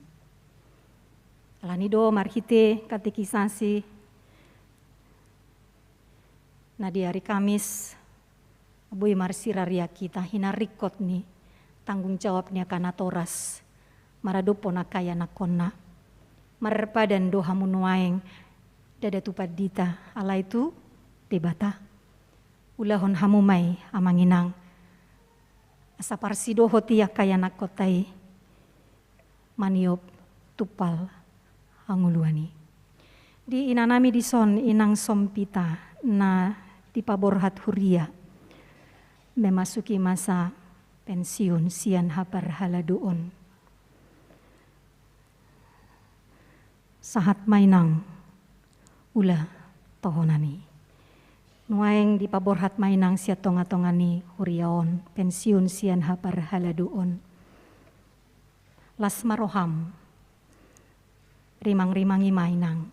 Alani do marhite katekisasi na di ari Kamis, boi marsirariak hita hinaringkot ni tanggung jawab ni angka natoras maradophon angka ianakkonna. Marpadan do hamu nuaeng, ndada tu pandita, alai tu Debata. Ulahon hamu ma i amang inang, asa parsidohot i angka ianakkon ta i maniop tumpal hangoluan i. Di inanami dison inang Sompita na dipaborhat huria memasuki masa pensiun sian haparhaladoon. Sahat ma inang ula tohonan i. Nuaeng dipaborhat ma inang sian tonga-tonga ni huria on pensiun sian haparhaladoon. Las ma roham. Rimang-rimangi ma inang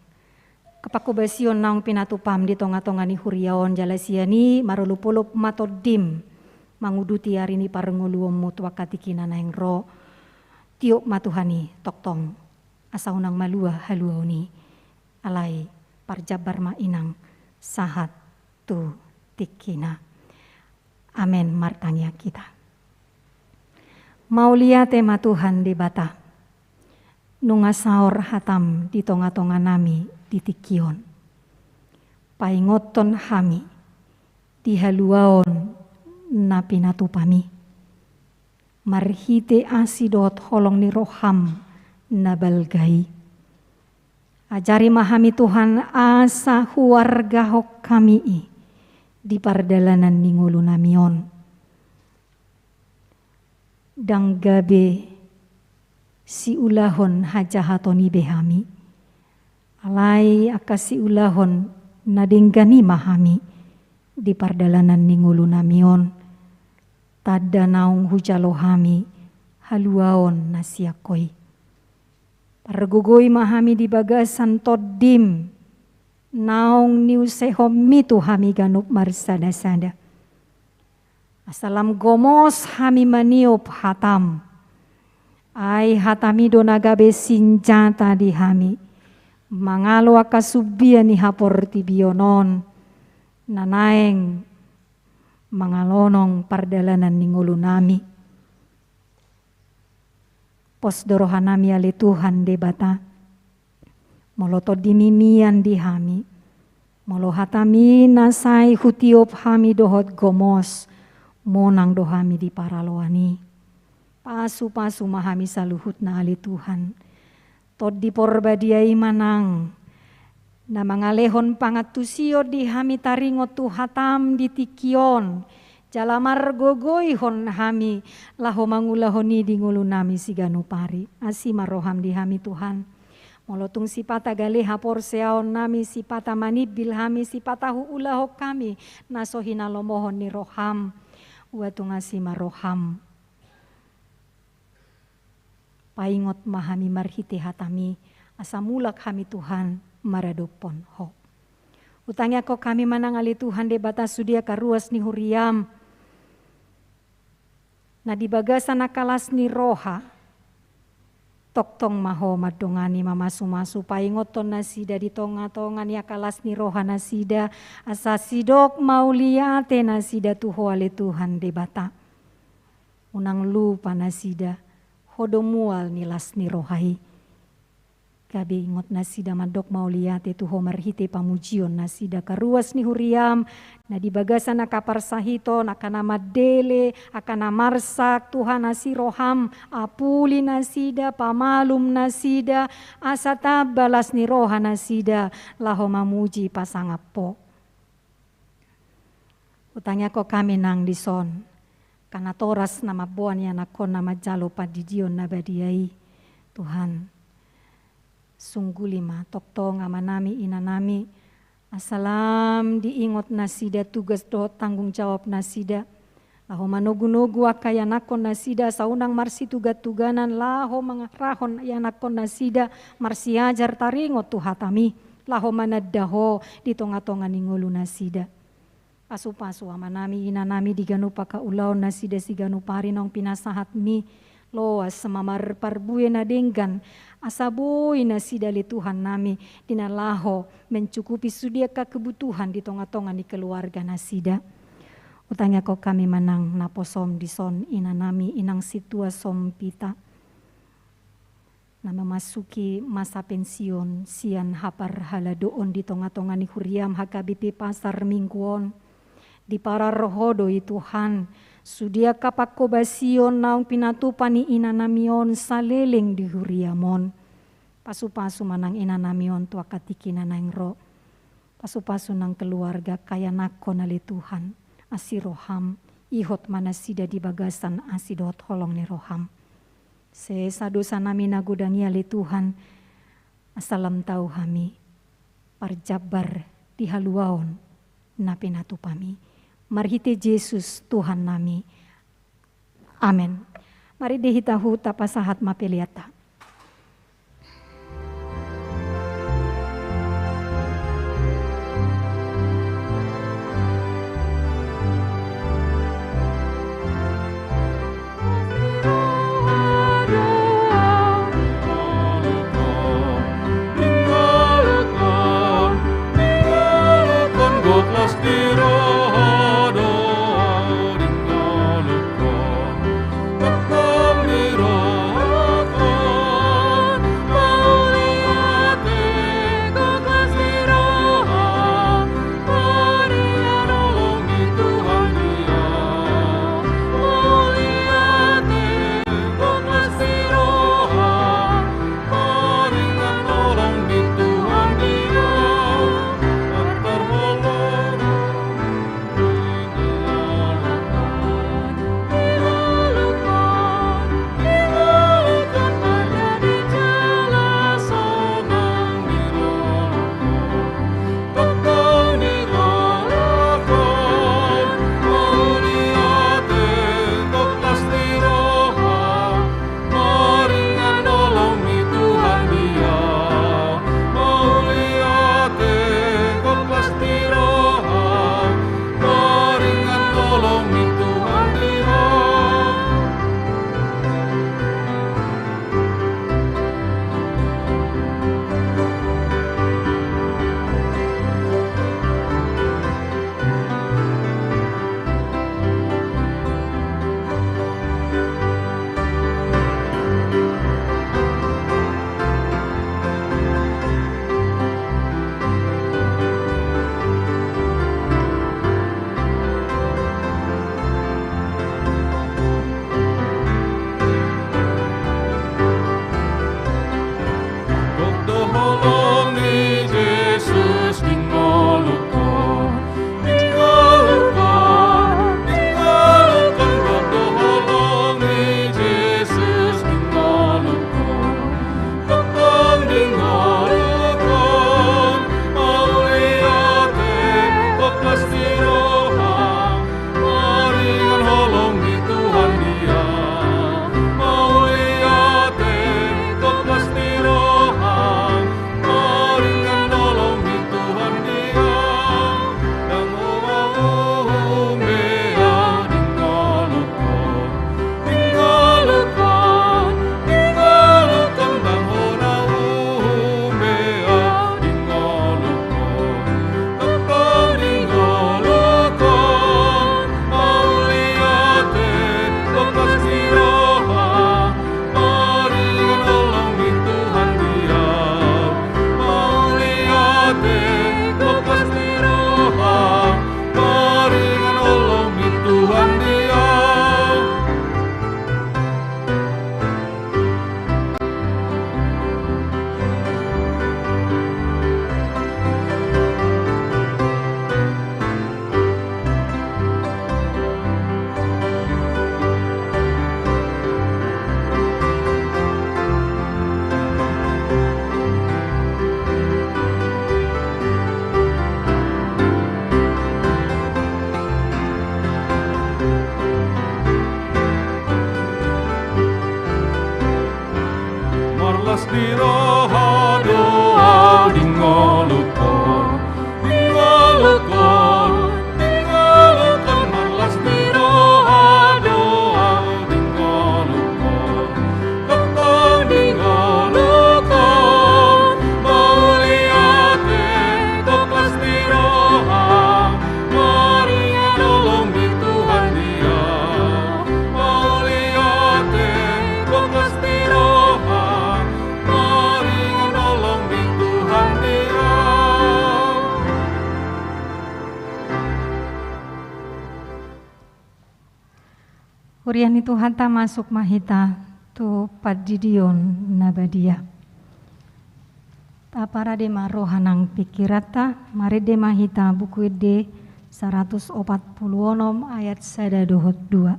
angka panghobasion naung pinatupam di tonga-tonga ni huria on, jala sian i marolop-olop ma tondim manguduti ari ni parngoluonmu tu angka tingki na naeng ro. Tiop ma Tuhan i tongtong asa unang malua haluaon i. Alai parjambar ma inang sahat tu tingkina. Amen. Martangiang hita. Mauliate ma Tuhan Debata, nunga saor hatam di tonga-tonga nami di tingki on. Paingothon hami di haluaon na pinatupam i marhite asi dohot holong ni roham na balga i. Ajari ma hami Tuhan asa huargahon hami i di pardalanan ni ngolunami on. Ndang gabe siulahon hajahaton i be hami, alai angka siulahon na denggan i ma hami di pardalanan ni ngolunami on. Tanda naung hujalo hami haluaon na sian Ho i. Pargogoi ma hami di bagasan tondim naung niusehonmi tu hami ganup marsada-sada. Asa lam gomos hami maniop hatam. Ai hatami do na gabe sinjata di hami mangalo angka sumbia ni haportibion on na naeng mangalonong pardalanan ni ngolunami. Pos do rohanami ale Tuhan Debata. Molo tondimi mian di hami, molo hatami na sai hutiop hami dohot gomos, monang do hami di paraloan i. Pasu-pasu ma hami saluhutna ale Tuhan. Tondi Porbadia i ma nang na mangalehon pangantusion di hami taringot tu hatam di tingki on. Jala margogoihon hami laho mangulahon i di ngolunami siganup ari. Asi ma roham di hami Tuhan. Molo tung sipata gale haporseaonnami, sipata manimbil hami, sipata huulahon hami na so hinalomohon ni roham, ua tung asi ma roham. Paingot ma hami marhite hatami, asa mulak hami Tuhan maradophon Ho. Hutangiangkon hami ma nang ale Tuhan Debata sude angka ruas ni huriam na di bagasan angka las ni roha. Tongtong ma Ho mandongani, mamasu-masu, paingothon nasida di tonga-tonga ni angka las ni roha nasida, asa sidok mauliate nasida tu Ho ale Tuhan Debata. Unang lupa nasida, Ho do mual ni las ni roha i. Gabe ingot nasida mandok mauliate tu Ho marhite pamujion nasida angka ruas ni huriam, na di bagasan angka parsahiton, angka na mandele, angka na marsak, Tuhan asi roham, apuli nasida, pamalum nasida, asa tamba las ni roha nasida, laho mamuji pasangap Ho. Hutangiangkon hami nang dison, Angka natoras na mamboan ianakhonna manjalo pandidion na badia i, Tuhan. Sungguli ma tongtong amanami inanami, asa lam diingot nasida tugas dohot tanggung jawab nasida, laho manogunogu angka ianakhon nasida asa unang marsitugantuganan laho mangarahon ianakhon nasida marsiajar taringot tu hatami, laho mananda Ho di tongatonga ni ngolu nasida. Pasupasu amanami inanami di ganup angka ulaon nasida siganup ari naung pinasahatmi, loas ma marparbue na denggan, asa boi nasida ale Tuhannami di na laho mencukupi sude angka kebutuhan di tongatonga ni keluarga nasida. Hutangiangkon hami manang naposom dison inanami inang sintua Sompita, na memasuki masa pensiun sian haparhaladoon di tongatonga ni huriam H K B P Pasar Minggu on. Diparar Ho do i Tuhan sude angka panghobasion naung pinatupa ni inanami on saleleng di huriam on. Pasupasu manang inanami on tu angka tingki na naeng ro. Pasupasu nang keluarga angka ianakhon ale Tuhan, asi roham, ihot ma nasida di bagasan asi dohot holong ni roham. Sesa dosanami na godang i ale Tuhan, asa lam tau hami parjambar di haluaon na pinatupami. Marhite Jesus Tuhannami. Amen. Mari di hita huta pasahat ma peleanta. Huria ni Tuhanta, masuk ma hita tu pandidion na badia. Taparade ma roha nang pingkiranta, marende ma hita Buku Ende saratus opat pulu onom ayat sada dohot dua.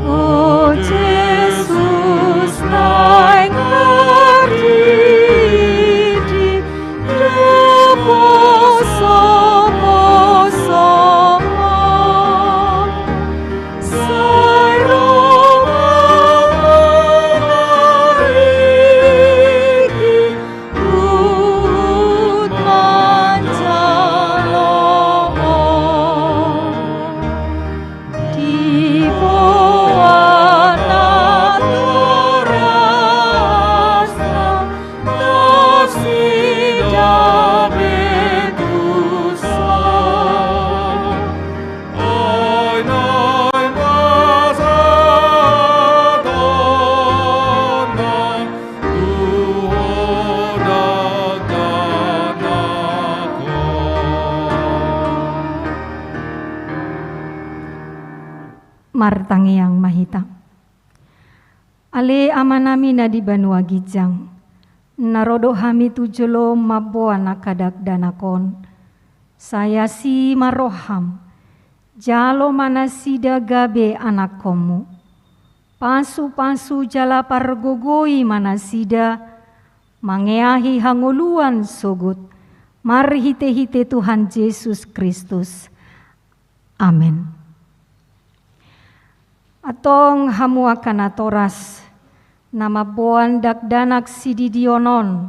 O Jesus, naeng maridi, dob poso-poso ma, sai ro ma marigi, huhut manjalo Ho. Di boan natorasna nasida betusa. Ai naeng ma sahatonna tu Ho dakdanak on. Martangiang ma hita. Ale Amanami na di banua ginjang, na ro do hami tu jolom mamboan angka dakdanak on. Sai asi ma roham, jalo ma nasida gabe anakkonmu. Pasupasu jala pargogoi ma nasida mangeahi hangoluan sogot, marhitehite Tuhan Jesus Kristus. Amen. Antong hamu angka natoras, na mamboan dakdanak sididion on,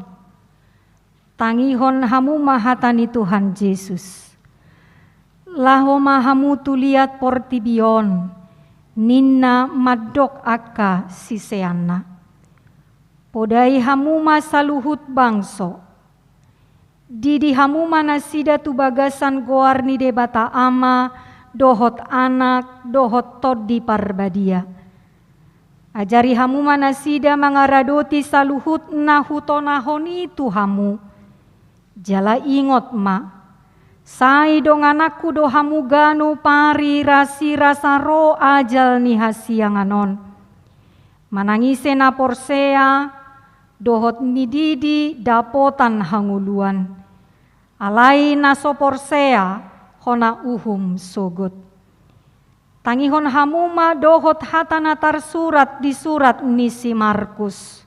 tangihon hamu ma hata ni Tuhan Jesus. Laho ma hamu tu liat portibi on, ninna mandok angka siseanna. Podai hamu ma saluhut bangso. Didi hamu ma nasida tu bagasan goar ni Debata Ama, dohot Anak, dohot Tondi Parbadia. Ajari hamu ma nasida mangaradoti saluhut na hutonahon i tu hamu. Jala ingot ma, sai dongananku do hamu ganup ari rasirasa ro ajal ni hasiangan on. Manang ise na porsea, dohot nididi dapotan hangoluan. Alai na so porsea, hona uhum sogot. Tangihon hamu ma dohot hata na tarsurat di surat ni si Markus.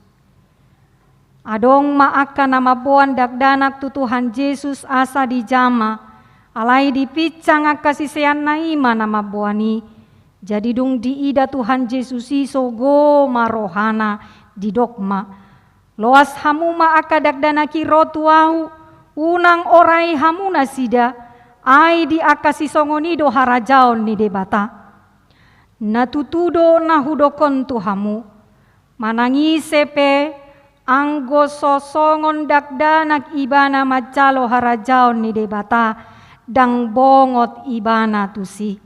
Adong ma angka na mamboan dakdanak tu Tuhan Jesus asa dijama, alai dipinsang angka siseanna i ma na mamboan i. Jadi dung diida Tuhan Jesus i sogo ma rohana, didok ma, loas hamu ma angka dakdanak i ro tu ahu, unang orai hamu nasida, ai di angka sisongon i do harajaon ni Debata. Na tutu do na hudokkon tu hamu, manang ise pe, anggo so songon dakdanak ibana manjalo harajaon ni Debata, ndang bongot ibana tusi.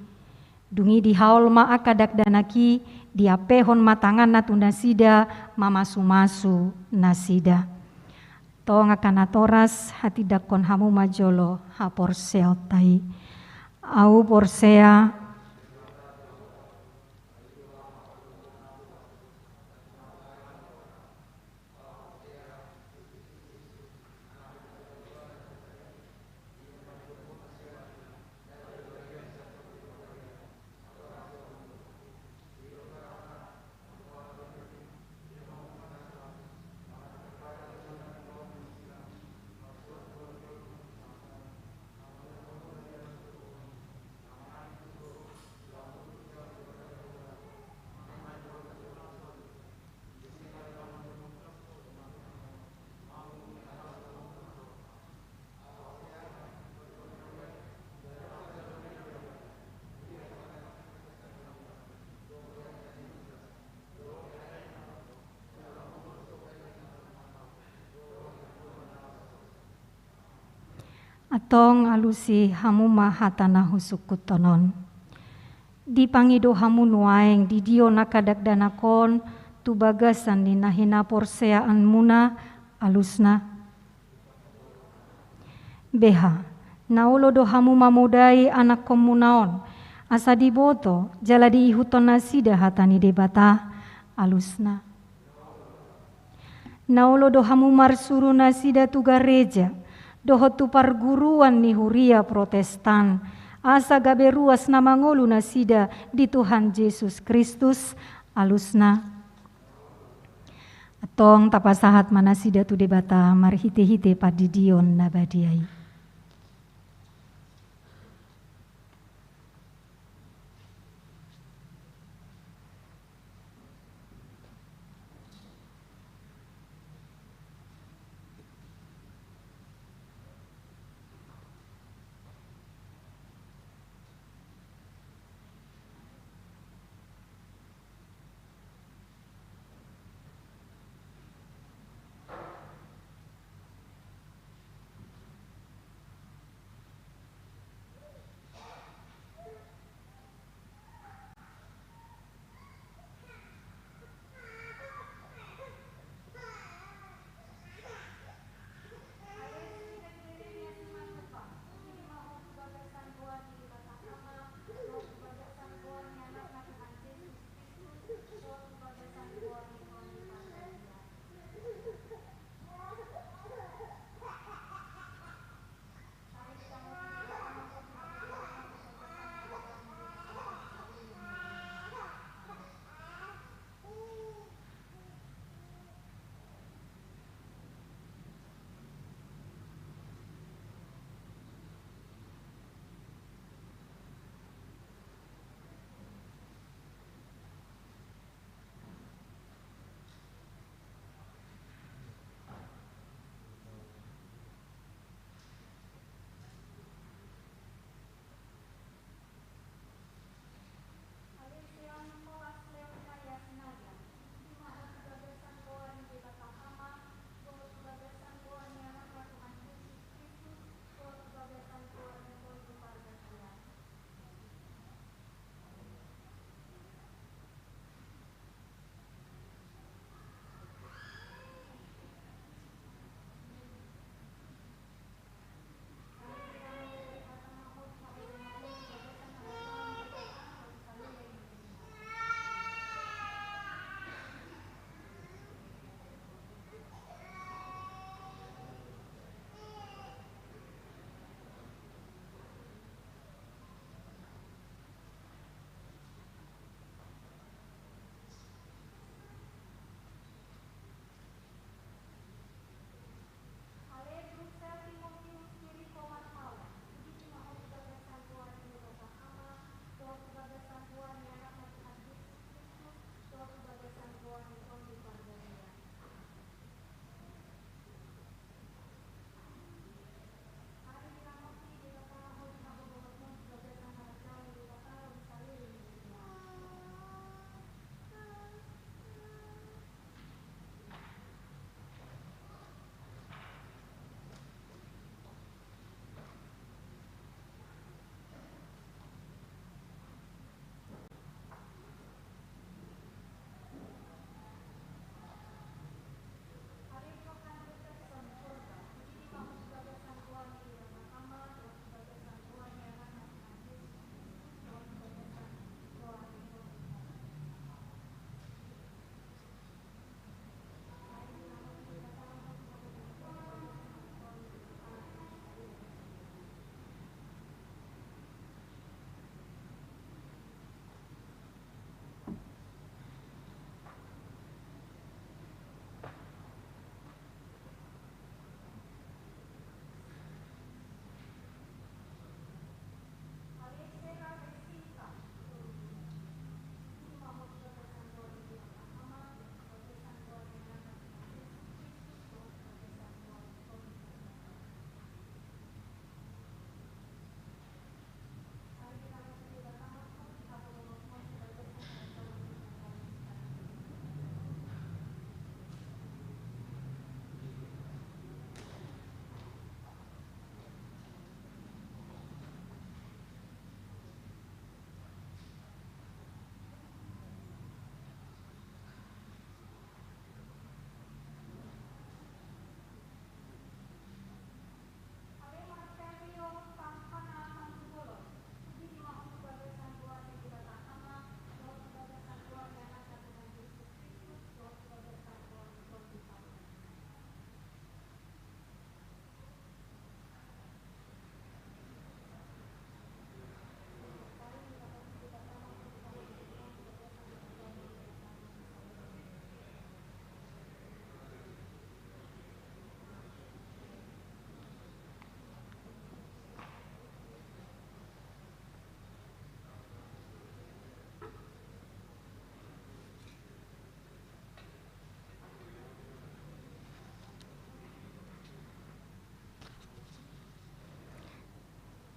Dung i dihaol ma angka dakdanak i, diampehon ma tanganna tu nasida, mamasumasu nasida. Antong angka natoras, hatindanghon hamu ma jolo haporseaonta i. Ahu porsea. Antong alusi hamu ma hata na husungkunhon on. Dipangido hamu nuaeng didion angka dakdanak on tu bagasan ni na hinaporseaanmuna, alusna. Beha, na olo do hamu mamodai anakkonmuna on, asa diboto jala diihuthon nasida hata ni Debata, alusna. Na olo do hamu marsuru nasida tu gareja, dohot tu parguruan ni huria Protestan, asa gabe ruas na mangolu nasida di Tuhan Jesus Kristus, alusna. Antong tapasahat ma nasida tu Debata marhitehite pandidion na badia i.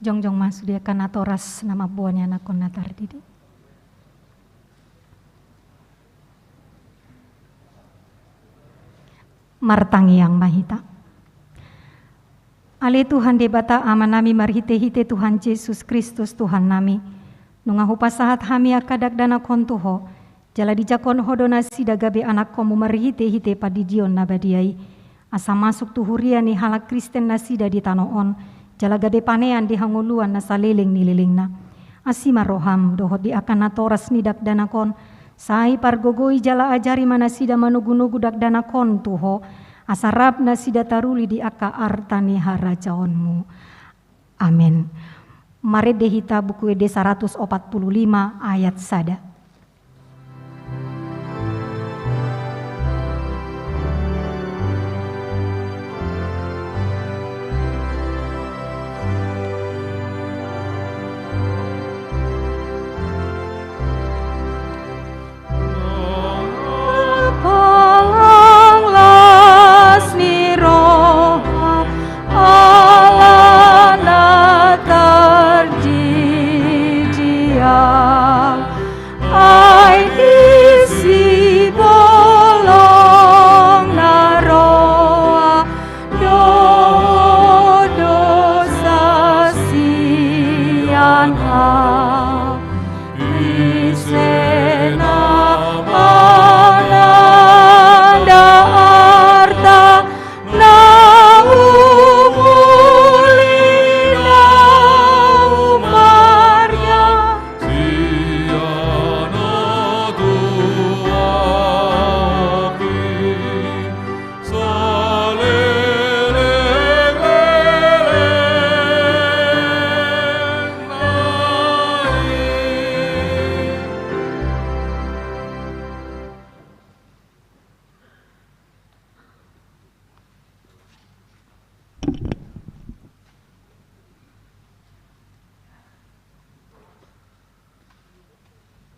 Jongjong ma sude angka natoras na mamboan ni anakkon na tardidi. Martangiang ma hita. Ale Tuhan Debata Amanami, marhitehite Tuhan Jesus Kristus Tuhannami, nunga hupasahat hami angka dakdanakhon tu Ho, jala dijangkon Ho do nasida gabe anakkonmu marhitehite pandidion na badia i, asa masuk tu huria ni halak Kristen nasida di tano on, jala gabe panean di hangoluan na saleleng ni lelengna. Asi ma roham dohot di angka natoras ni dakdanak on, sai pargogoi jala ajari ma nasida manogunogu dakdanak on tu Ho, asa rap nasida taruli di angka arta ni harajaonmu. Amen. Marende hita Buku Ende saratus opat pulu lima ayat sada. Palang las ni roha ala na tardidian. Ai di sibolong na roa do dosa sian hau. Ise na mananda arta na umuli na umarga. Sian na tuak i saleleng lelengna i.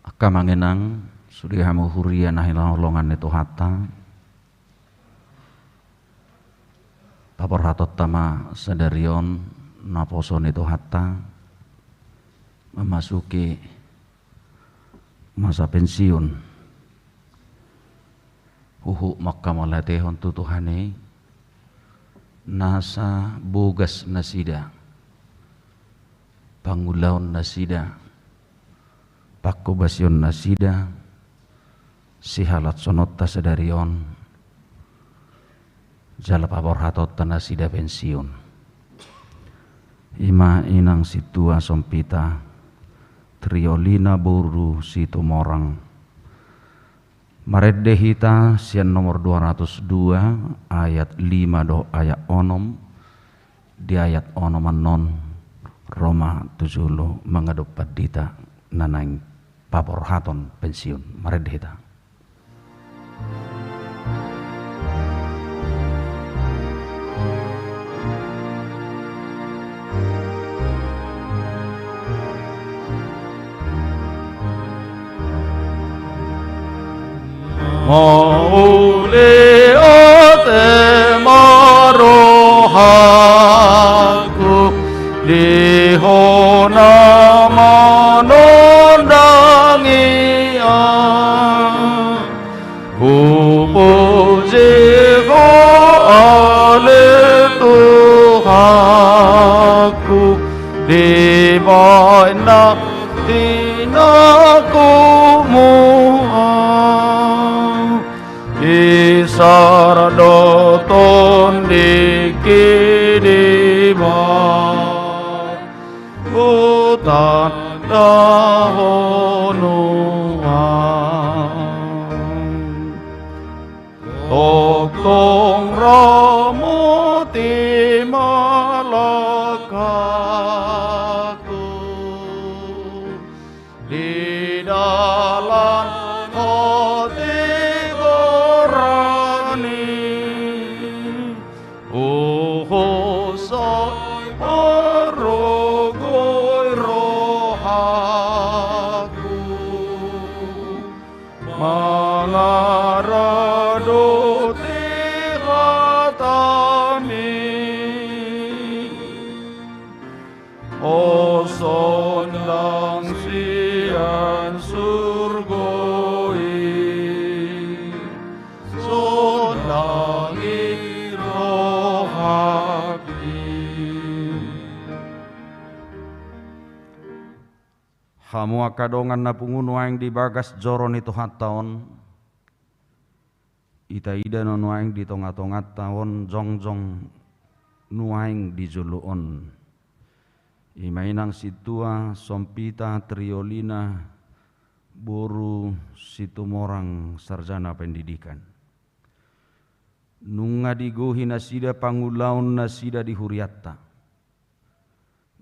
Angka amang inang, sude hamu huria na hinaholongan ni Tuhanta, paborhatonta ma sadari on naposo ni Tuhanta, memasuki masa pensiun. Huhut manghamauliatehon tu Tuhan i, nasa bogas nasida, pangulaon nasida, panghobasion nasida, sihalashononta sadari on, jala paborhatonta nasida pensiun. I ma inang sintua Sompita Triolina boru Situmorang. Marende hita sian nomor dua ratus dua ayat lima dohot ayat onom, di ayat onom annon ro ma tu jolo mangadop pandita na naeng paborhaton pensiun. Marende hita. Mauliate ma rohangku di Ho na manondangi au. Hupuji Ho ale Tuhanku, dibahen na tinangkumu au. Isar do tondingki dibahen hutandahon au. Tongtong ramoti ma langkahku di dalan hatigoran i. O Ho, sai pargogoi rohangku, mangaradoti sondang sian surgo i, sondang i rohangki. Hamu angka dongan na pungu nuaeng di bagas joro ni Tuhanta on, itaida do nuaeng di tongatonganta on jongjong nuaeng di jolo on. I ma inang sintua Sompita Triolina boru Situmorang, sarjana pendidikan. Nunga digohi nasida pangulaon nasida di hurianta.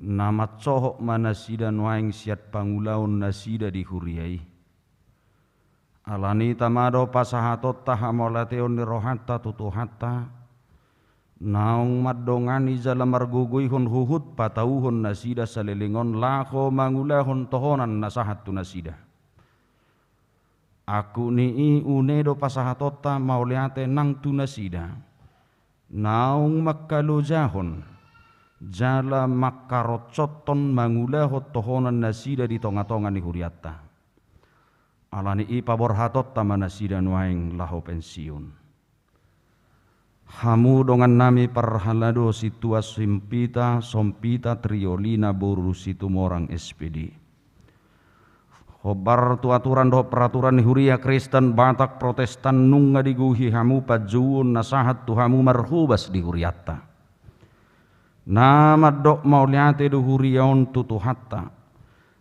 Na mansohot ma nasida nuaeng sian pangulaon nasida di huria i. Alani i tama do pasahatonta hamauliateon ni rohanta tu Tuhanta, naung mandongani jala margogoihon huhut patauhon nasida saleleng on laho mangulahon tohonan na sahat tu nasida. Angkup ni i une do pasahatonta mauliate nang tu nasida, naung mangkalojahon jala mangkaronsothon mangulahon tohonan nasida di tongatonga ni hurianta. Alani i paborhatonta ma nasida nuaeng laho pensiun. Hamu dongannami parhalado sintua Sompita, Sompita Triolina boru Situmorang S P D. Hombar tu aturan dohot peraturan ni huria Kristen Batak Protestan, nunga digohi hamu panjouon na sahat tu hamu marhobas di hurianta. Na mandok mauliate do huria on tu Tuhanta,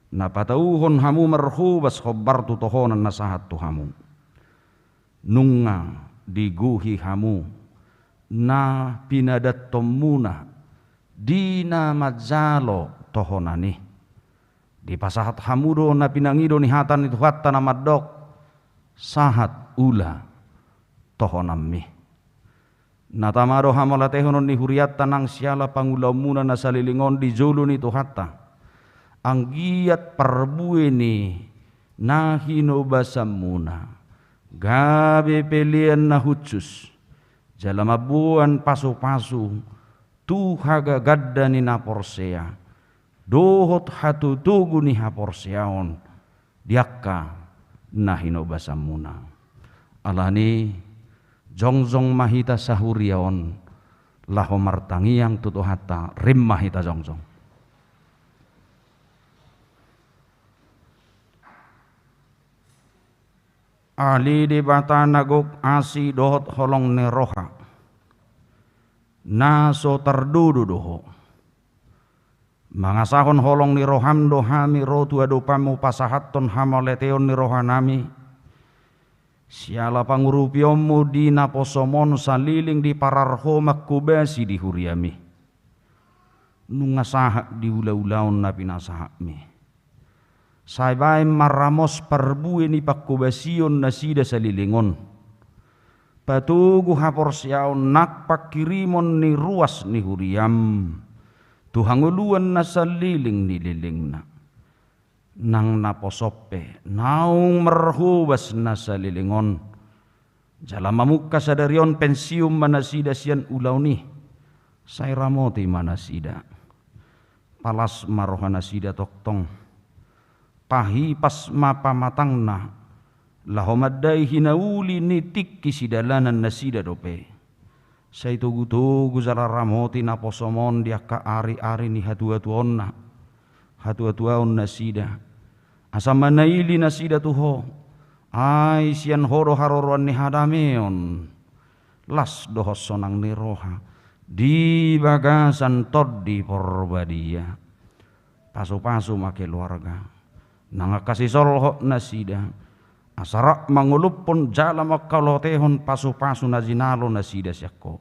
na patauhon hamu marhobas hombar tu tohonan na sahat tu hamu. Nunga digohi hamu na pinadanhonmuna di na manjalo tohonan i. Dipasahat hamu do na pinangido ni hata ni Tuhanta na mandok: Sahat ula tohonanmi. Na tama do hamauliatehonon ni hurianta nang siala pangulaonmuna na saleleng on di jolo ni Tuhanta, anggiat parbue ni na hinobasanmuna gabe pelean na hushus, jala mamboan pasupasu tu hagaganda ni na porsea dohot hatotogu ni haporseaon di angka na hinobasanmuna. Alani i, jongjong ma hita sahuria on laho martangiang tu Tuhanta. Rap ma hita jongjong. Ale Debata na gok asi dohot holong ni roha, na so tardodo do Ho. Mangasahon holong ni roham do hami ro tu adopanmu pasahathon hamauliateon ni rohanami, siala pangurupionmu di naposom on saleleng diparar Ho manghobasi di huriami. Nunga sahat di ulaulaon na pinasahatmi. Sai baen ma ramos parbue ni panghobasion nasida saleleng on. Patogu haporseaon nang panghirimon ni ruas ni huriam tu hangoluan na saleleng ni lelengna. Nang naposom pe naung marhobas na saleleng on, jala mamungka sadari on pensiun ma nasida sian ulaon i, sai ramoti ma nasida. Palas ma rohanasida tongtong. Pahipas ma pamatangna, laho mandai hinauli ni tingki sidalanan nasida dope. Sai togutogu jala ramoti naposom on di angka ariari ni hatuatuaonna, hatuatuaon nasida. Asa manaili nasida tu Ho, ai sian Ho do haroroan ni hadameon, las dohot sonang ni roha di bagasan Tondi Porbadia. Pasupasu ma keluarga nang angka sisolhot nasida, asa rap mangoluphon jala mangkaluhatehon pasupasu na jinalo nasida sian Ho.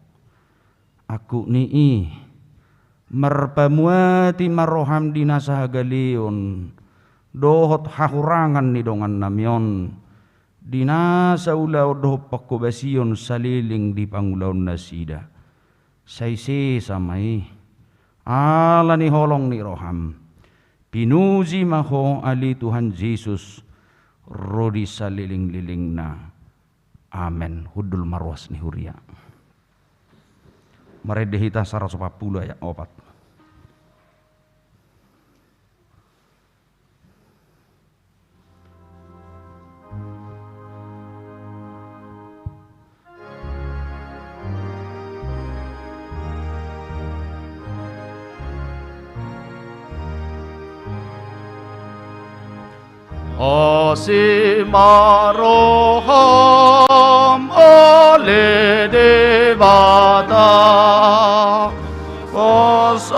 Angkup ni i, marpamuati ma roham di na sahagaleon dohot hahurangan ni dongannami on, di nasa ulaon dohot panghobasion saleleng di pangulaon nasida. Sai sesa ma i, ala ni holong ni roham. Pinuji ma Ho ale Tuhan Jesus, ro di salelenglelengna. Amen. Hundul ma ruas ni huria. Marende hita saratus opat pulu ayat opat. Asi ma roham ale Debata, pos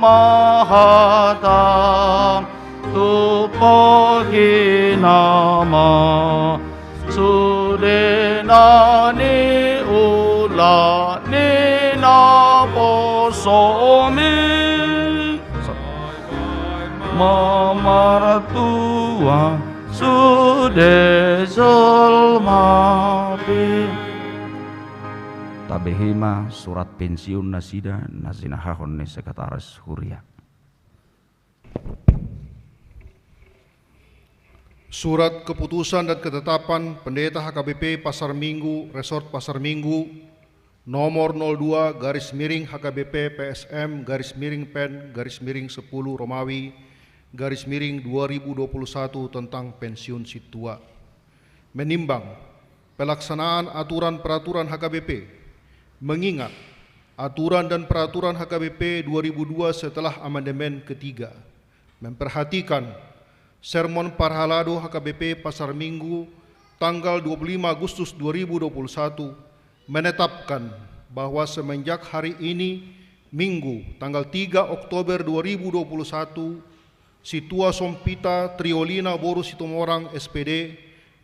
ma hatam, tumpahi nama sude na niula ni naposomi. Ma martua sude jolma pe. Tabehe ma surat pensiun nasida na sinahahon ni sekretaris huria. Surat keputusan dan ketetapan Pendeta H K B P Pasar Minggu, Resort Pasar Minggu, nomor nol dua garis miring H K B P P S M garis miring Pen garis miring sepuluh Romawi garis miring dua ribu dua puluh satu tentang pensiun sintua. Menimbang pelaksanaan aturan peraturan H K B P, mengingat aturan dan peraturan H K B P dua ribu dua setelah amandemen ketiga, memperhatikan sermon parhalado H K B P Pasar Minggu tanggal dua puluh lima Agustus dua ribu dua puluh satu, menetapkan bahwa semenjak hari ini, Minggu, tanggal tiga Oktober dua ribu dua puluh satu, Sintua Sompita Triolina boru Situmorang S P D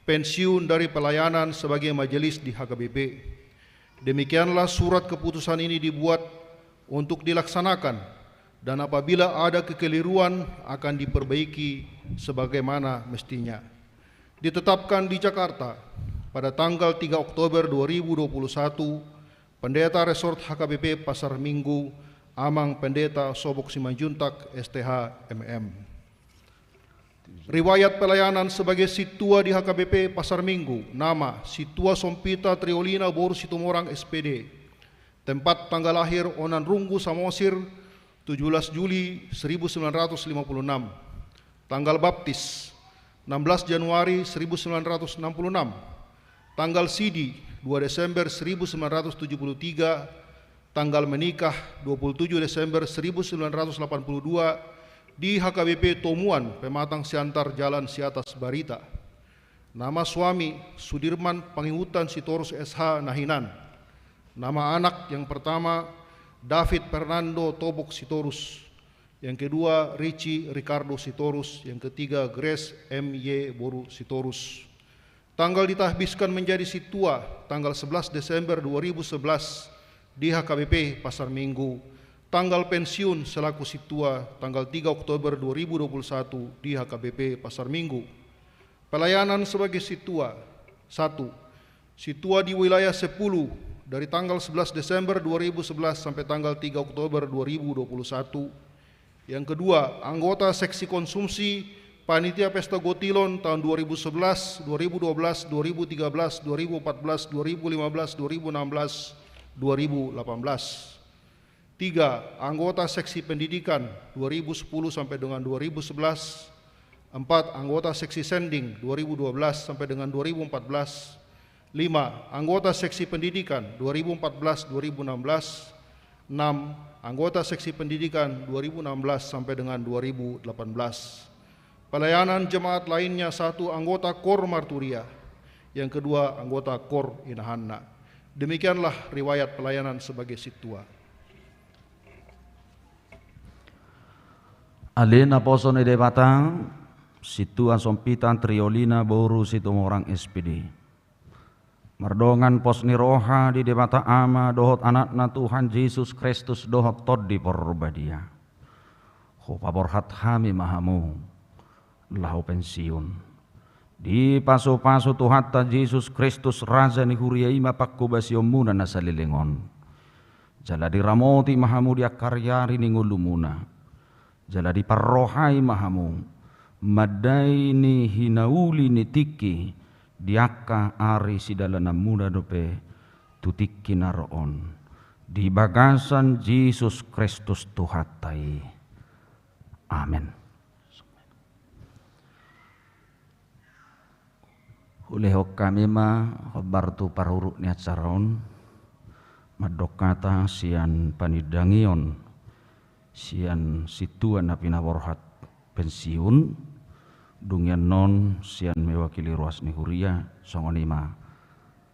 pensiun dari pelayanan sebagai majelis di H K B P. Demikianlah surat keputusan ini dibuat untuk dilaksanakan, dan apabila ada kekeliruan akan diperbaiki sebagaimana mestinya. Ditetapkan di Jakarta pada tanggal tiga Oktober dua ribu dua puluh satu, Pendeta Resort H K B P Pasar Minggu, Amang Pendeta Sobok Simanjuntak, S T H, M M. Riwayat pelayanan sebagai sintua di H K B P Pasar Minggu, nama Sintua Sompita Triolina boru Situmorang S P D. Tempat tanggal lahir Onan Runggu Samosir, tujuh belas Juli seribu sembilan ratus lima puluh enam. Tanggal baptis, enam belas Januari seribu sembilan ratus enam puluh enam. Tanggal sidi, dua Desember seribu sembilan ratus tujuh puluh tiga. Tanggal menikah, dua puluh tujuh Desember seribu sembilan ratus delapan puluh dua, di H K B P Tomuan, Pematang Siantar, Jalan Siatas, Barita. Nama suami, Sudirman Pangihutan Sitorus S H na hinan. Nama anak yang pertama, David Fernando Tobok Sitorus. Yang kedua, Richie Ricardo Sitorus. Yang ketiga, Grace M Y boru Sitorus. Tanggal ditahbiskan menjadi sintua, tanggal sebelas Desember dua ribu sebelas di H K B P Pasar Minggu. Tanggal pensiun selaku sintua, tanggal tiga Oktober dua ribu dua puluh satu di H K B P Pasar Minggu. Pelayanan sebagai sintua. Satu, sintua di wilayah sepuluh, dari tanggal sebelas Desember dua ribu sebelas sampai tanggal tiga Oktober dua ribu dua puluh satu. Yang kedua, anggota seksi konsumsi panitia pesta Gotilon tahun dua ribu sebelas, dua ribu dua belas, dua ribu tiga belas, dua ribu empat belas, dua ribu lima belas, dua ribu enam belas, dua ribu delapan belas. Tiga, anggota seksi pendidikan dua ribu sepuluh sampai dengan dua ribu sebelas. Empat, anggota seksi sending dua ribu dua belas sampai dengan dua ribu empat belas. Lima, anggota seksi pendidikan dua ribu empat belas dua ribu enam belas. Enam, anggota seksi pendidikan dua ribu enam belas sampai dengan dua ribu delapan belas. Pelayanan jemaat lainnya, satu, anggota kor marturia. Yang kedua, anggota kor inahanna. Demikianlah riwayat pelayanan sebagai sintua. Ale naposo ni Debata, Sintua Sompita Triolina boru Situmorang S P D. Mardongan pos ni roha di Debata Ama dohot Anakna Tuhan Jesus Kristus dohot Tondi Parbadia, hupaborhat hami ma hamu laho pensiun. Dipasupasu Tuhanta Jesus Kristus, Raja ni huria i ma panghobasionmuna na saleleng on. Jala diramoti ma hamu di angka ariari ni ngolumuna. Jala diparrohai ma hamu mandai ni hinauli ni tingki di angka ari sidalananmuna dope tu tingki na ro on. Di bagasan Jesus Kristus Tuhanta i. Amen. Hulehon hami ma hombar tu paruruk ni acara on, mandok hata sian panindangion sian sintua na pinaborhat pensiun, Dung i annon sian mewakili ruas ni huria, songon i ma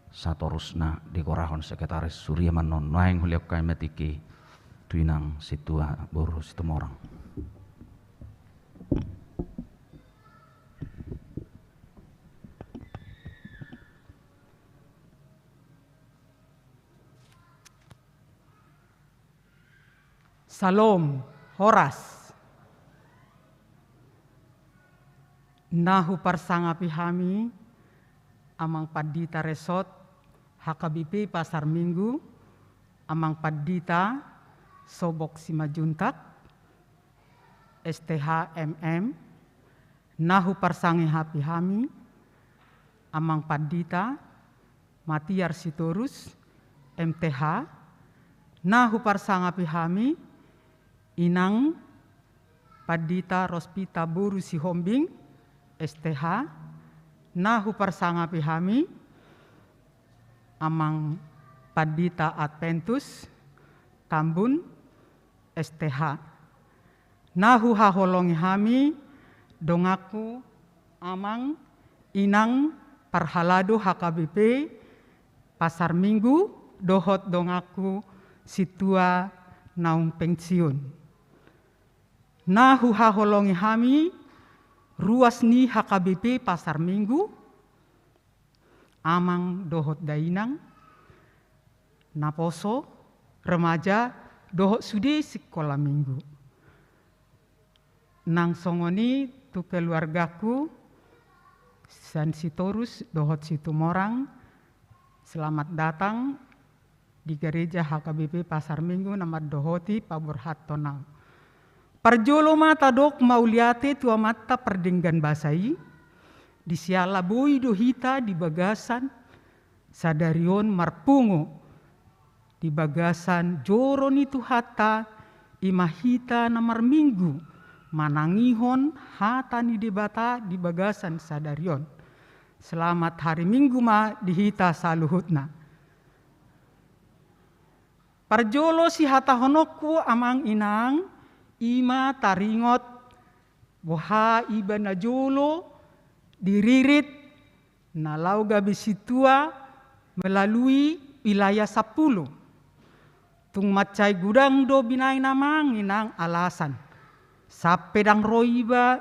satorusna digorahon sekretaris huria ma annon. Naeng hulehon hami ma tingki tu inang sintua boru Situmorang. Salom, horas. Na huparsangapi hami, Amang Pandita Resort, H K B P Pasar Minggu, Amang Pandita Sobok Simanjuntak, S T H M M, na huparsangapi hami, Amang Pandita Matiar Sitorus, M T H, na huparsangapi hami, Inang Pandita Rospita boru Sihombing, S T H, na huparsangapi hami, Amang Pandita Adventus Tambun, S T H. Na huhaholongi hami, donganku, Amang, Inang, parhalado H K B P Pasar Minggu, dohot donganku sintua naung pensiun. Na huhaholongi hami, ruas ni H K B P Pasar Minggu, Amang dohot dainang, naposo, remaja, dohot sude sikola minggu. Nang songon i tu keluargaku, sian Sitorus dohot Situmorang, selamat datang di Gereja H K B P Pasar Minggu na mandohoti paborhathon au. Parjolo ma tadok mauliate tu Amanta pardenggan basa i, di siala boi do hita di bagasan sadari on marpungu di bagasan joro ni Tuhanta, i ma hita na marminggu manangihon hata ni Debata di bagasan sadari on. Selamat hari Minggu ma di hita saluhutna. Parjolo sihatahononku, Amang, Inang, i ma taringot boha iba najolo diririt na laho gabe sintua melalui wilayah sampulu. Tung mansai godang do binahen, Amang, Inang, alasan sampe ndang ro iba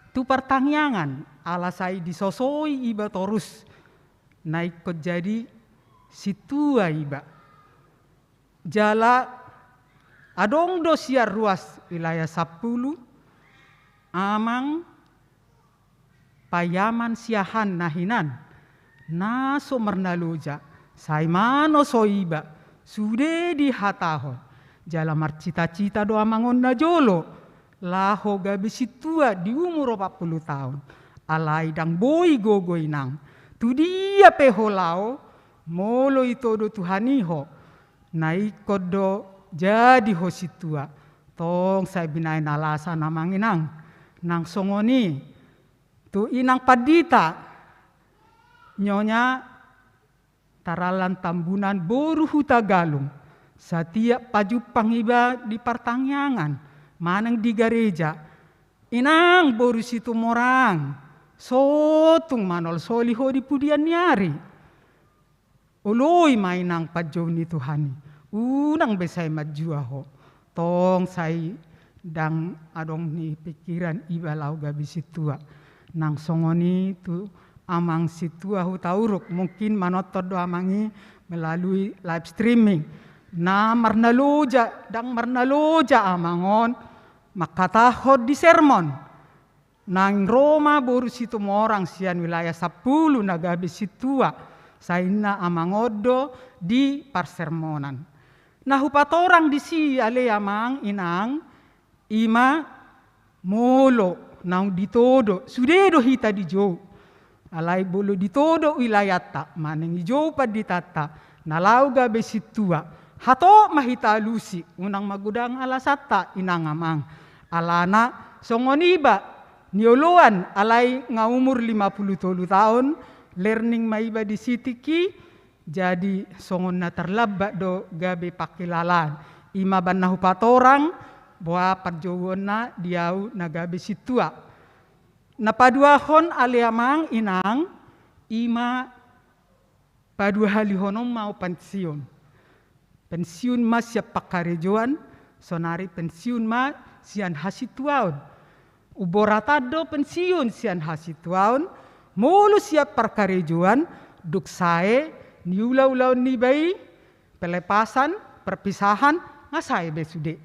tu partangiangan, ala sai disosoi iba torus na ingkon jadi sintua iba. Jala adong do sian ruas wilayah sampulu, Amang, payaman siahaan na hinan, na so marnaloja, sai manoso iba, sude dihatahon, jala marcita-cita do Amang on najolo laho gabe sintua di umur opat pulu taon. Alai ndang boi gogo, Inang, tu dia pe ho laho, molo ito do Tuhan i ho, na ingkon do jadi ho sintua. Tong sai binahen alasan, Amang, Inang. Nang songon i tu Inang Pandita, Nyonya Tarallan Tambunan boru Hutagalung, satiap pajumpang iba di partangiangan manang di gareja, Inang boru Situmorang, so tung manolsoli ho di pudian ni ari. Oloi ma, Inang, panjou ni Tuhan i, unang be sai manjua ho. Tong sai ndang adong ni pikiran iba laho gabe sintua. Nang songon i tu Amang sintua Hutauruk, mungkin manonton do Amang i melalui live streaming. Na marnaloja, ndang marnaloja Amang on manghatahon di sermon. Naeng ro ma boru Situmorang sian wilayah sampulu na gabe sintua, sai ninna Amang on do di parsermonan. Na hupatorang disi ale Amang, Inang, i ma molo naung ditodo, sude do hita dijou. Alai molo ditodo wilayanta manang dijou panditanta na laho gabe sintua, hatop ma hita alusi, unang magodang alasanta, Inang, Amang. Alana songon iba nioloan, alai nga umur lima pulu tolu taon, learning ma iba disi tingki, jadi songon na tarlambat do gabe pangkilalaan. I ma umbahen na hupatorang boha parjouonna di au na gabe sintua. Na paduahon ale amang inang, ima paduahalihononmu ma pensiun. Pensiun ma sian pangkarejoan, sonari pensiun ma sian hasintuaon. Umboratan do pensiun sian hasintuaon, molo sian pangkarejoan, dung sae niula ulaon niba i, pelepasan, perpisahan, nga sae be sude.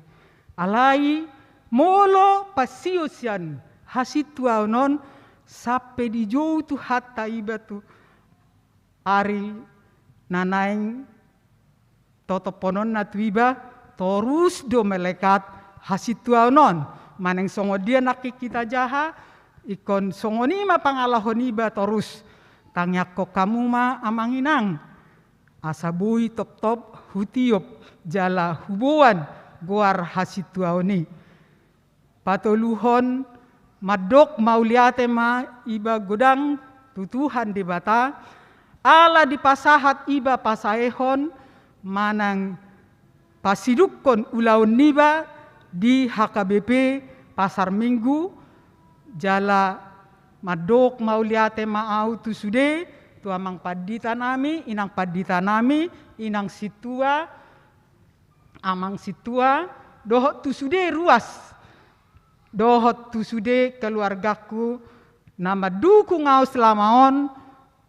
Alai, molo pensiun sian hasintuaon on, sampe dijou Tuhanta iba tu ari na naeng totopkononna tu iba, torus do melekat hasintuaon on. Manang songon dia nangkin hita jaha, ingkon songon i ma pangalaho niba torus. Tangiangkon hamu ma amang inang, asa boi toptop hutiop jala huboan goar hasintuaon i. Patoluhon, mandok mauliate ma iba godang tu Tuhan Debata, ala dipasahat iba pasaehon manang pasidungkon ulaon niba di H K B P Pasar Minggu, jala mandok mauliate ma au tu sude, tu amang pandita nami, inang pandita nami, inang sintua, amang sintua, dohot tu sude ruas, dohot tu sude keluargaku, na mandukung au selama on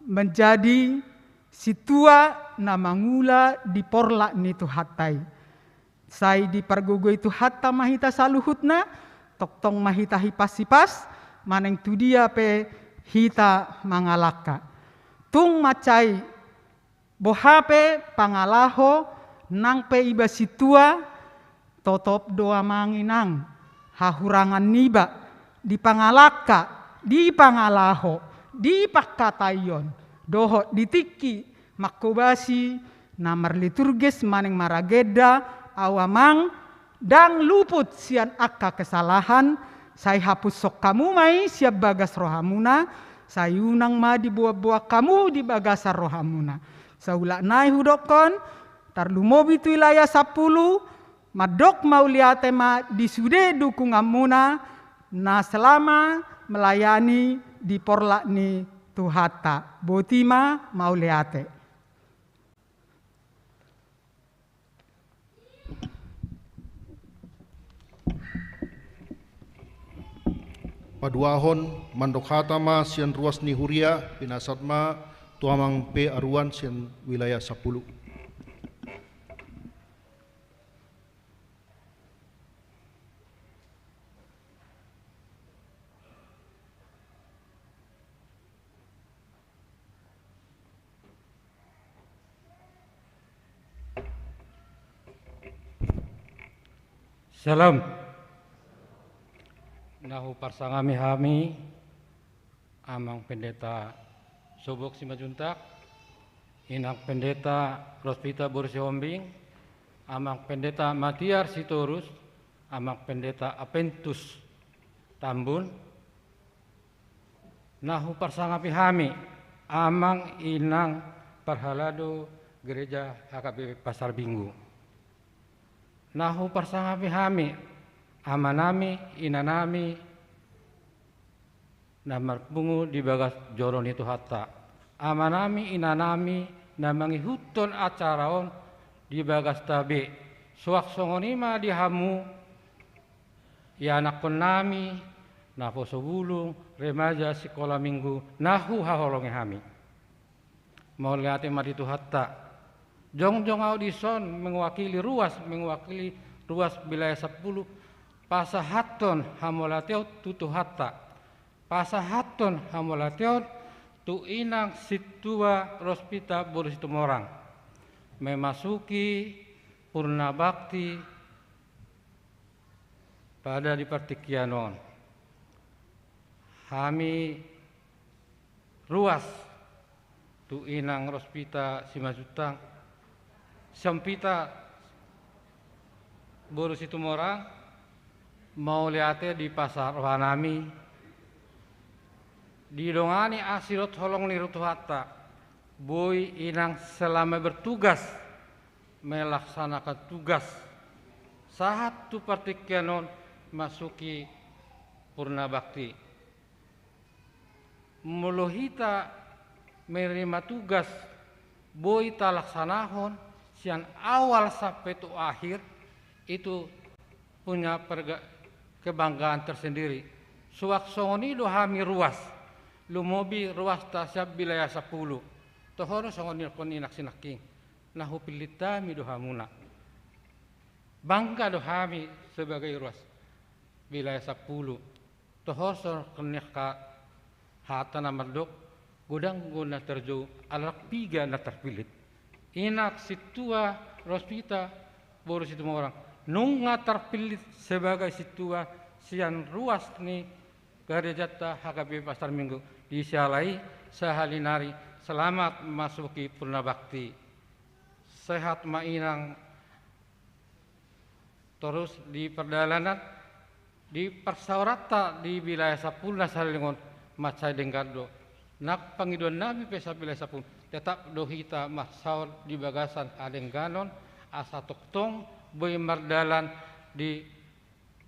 menjadi sintua na mangula di porlak ni Tuhanta i. Sai dipargogoi Tuhanta ma hita saluhutna, tongtong ma hita hipas-hipas, manang tu dia pe hita mangalangka. Tung mansai boha pe pangalaho, nang pe iba sintua, totop do amang inang hahurangan niba di pangalangka, di pangalaho, di pangkataion, dohot di tingki manghobasi na marliturgis manang maragenda, au amang, ndang luput sian angka kesalahan, sai hapushon hamu ma i sian bagas rohamuna, sai unang ma diboan-boan hamu di bagasan rohamuna. Saulak nai hudokkon, tarlumobi tu wilayah sampulu, mandok mauliate ma di sude dukunganmuna, na selama melayani di porlak ni Tuhanta. Boti ma, mauliate. Paduahon, mandok hata ma sian ruas ni huria, pinasahat ma tu amang P. Aruan sian wilayah sampulu. Salam. Na huparsangap hami, Amang Pendeta Sobok Simanjuntak, Inang Pendeta Rospita boru Sihombing, Amang Pendeta Matiar Sitorus, Amang Pendeta Apentus Tambun, na huparsangapi hami, amang inang parhalado gereja H K B P Pasar Minggu. Na huparsangapi hami, amanami, inanami, na marpungu di bagas joro ni Tuhanta. Amanami, inanami, na mangihuthon acara on di bagasta be. Suang songon i ma di hamu, ianakkonnami, naposo bulung, remaja, sikola minggu, na huhaholongi hami. Mauliate ma di Tuhanta. Jongjong au dison mewakili ruas, mewakili ruas wilayah sampulu, pasahathon hamauliateon tu Tuhanta. Pasahathon hamauliateon tu inang sintua Rospita boru Situmorang. Memasuki purna bakti pada di partingkian on. Hami ruas tu inang Rospita Simanjuntak, Sihombing boru Situmorang, mauliate dipasahat rohanami, didongani asi dohot holong ni Tuhanta, boi inang selama bertugas, melaksanakan tugas, sahat tu partingkian on masuki purna bakti. molo hita menerima tugas boi talaksanahon sian awal sampe tu akhir, itu punya perga-, kebanggaan tersendiri. Suang songon i do hami ruas, lumobi ruasta sian wilayah sampulu. Toho do songon nidok ni nangkining, na hupillit hami do hamuna. Bangga do hami sebagai ruas wilayah sampulu. Toho songon nidok hata na mandok, godang do na tarjou, alai piga na tarpillit. Inang sintua Rospita boru Situmorang, nunga tarpillit sebagai sintua sian ruas ni garejanta H K B P Pasar Minggu. Disiala i, sahali nari selamat masuki purna bakti. Sehat ma inang. Torus di pardalanan, di parsaoranta di wilayah sampulu na saleleng on, mansai denggan do. Nang pangidoan nami pe sian wilayah sampulu, tetap do hita marsaor di bagasan hadengganon, asa tongtong boi mardalan di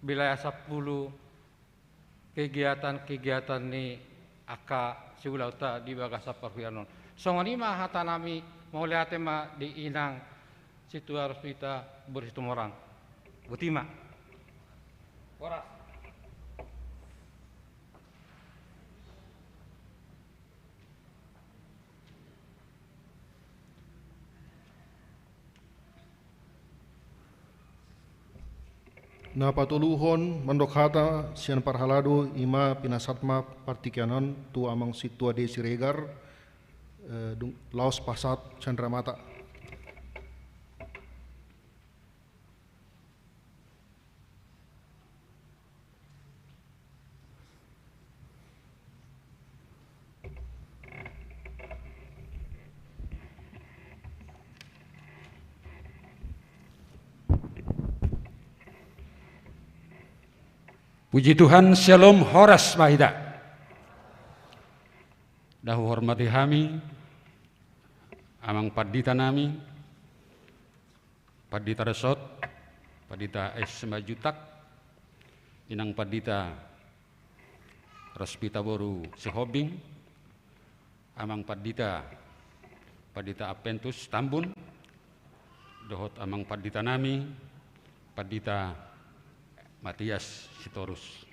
wilayah sampulu kegiatan-kegiatan ni angka siulaonta di bagasan parhuria on. Songon i ma hata nami, mauliate ma di inang sintua Rospita boru Situmorang. Boti ma. Horas. Na patoluhon mandok hata sian parhalado, i ma pinasahat ma partingkian on tu amang sintua Desi Regar, eh, dung-, laos pasahat sian Ramata. Puji Tuhan, syalom, horas ma hita. Na huhormati hami, amang pandita nami, Pandita Resort, Pandita S. Simanjuntak, Inang Pandita Rospita boru Sihombing, Amang Pandita, Pandita Adventus Tambun, dohot Amang Pandita nami, Pandita Matias Sitorus.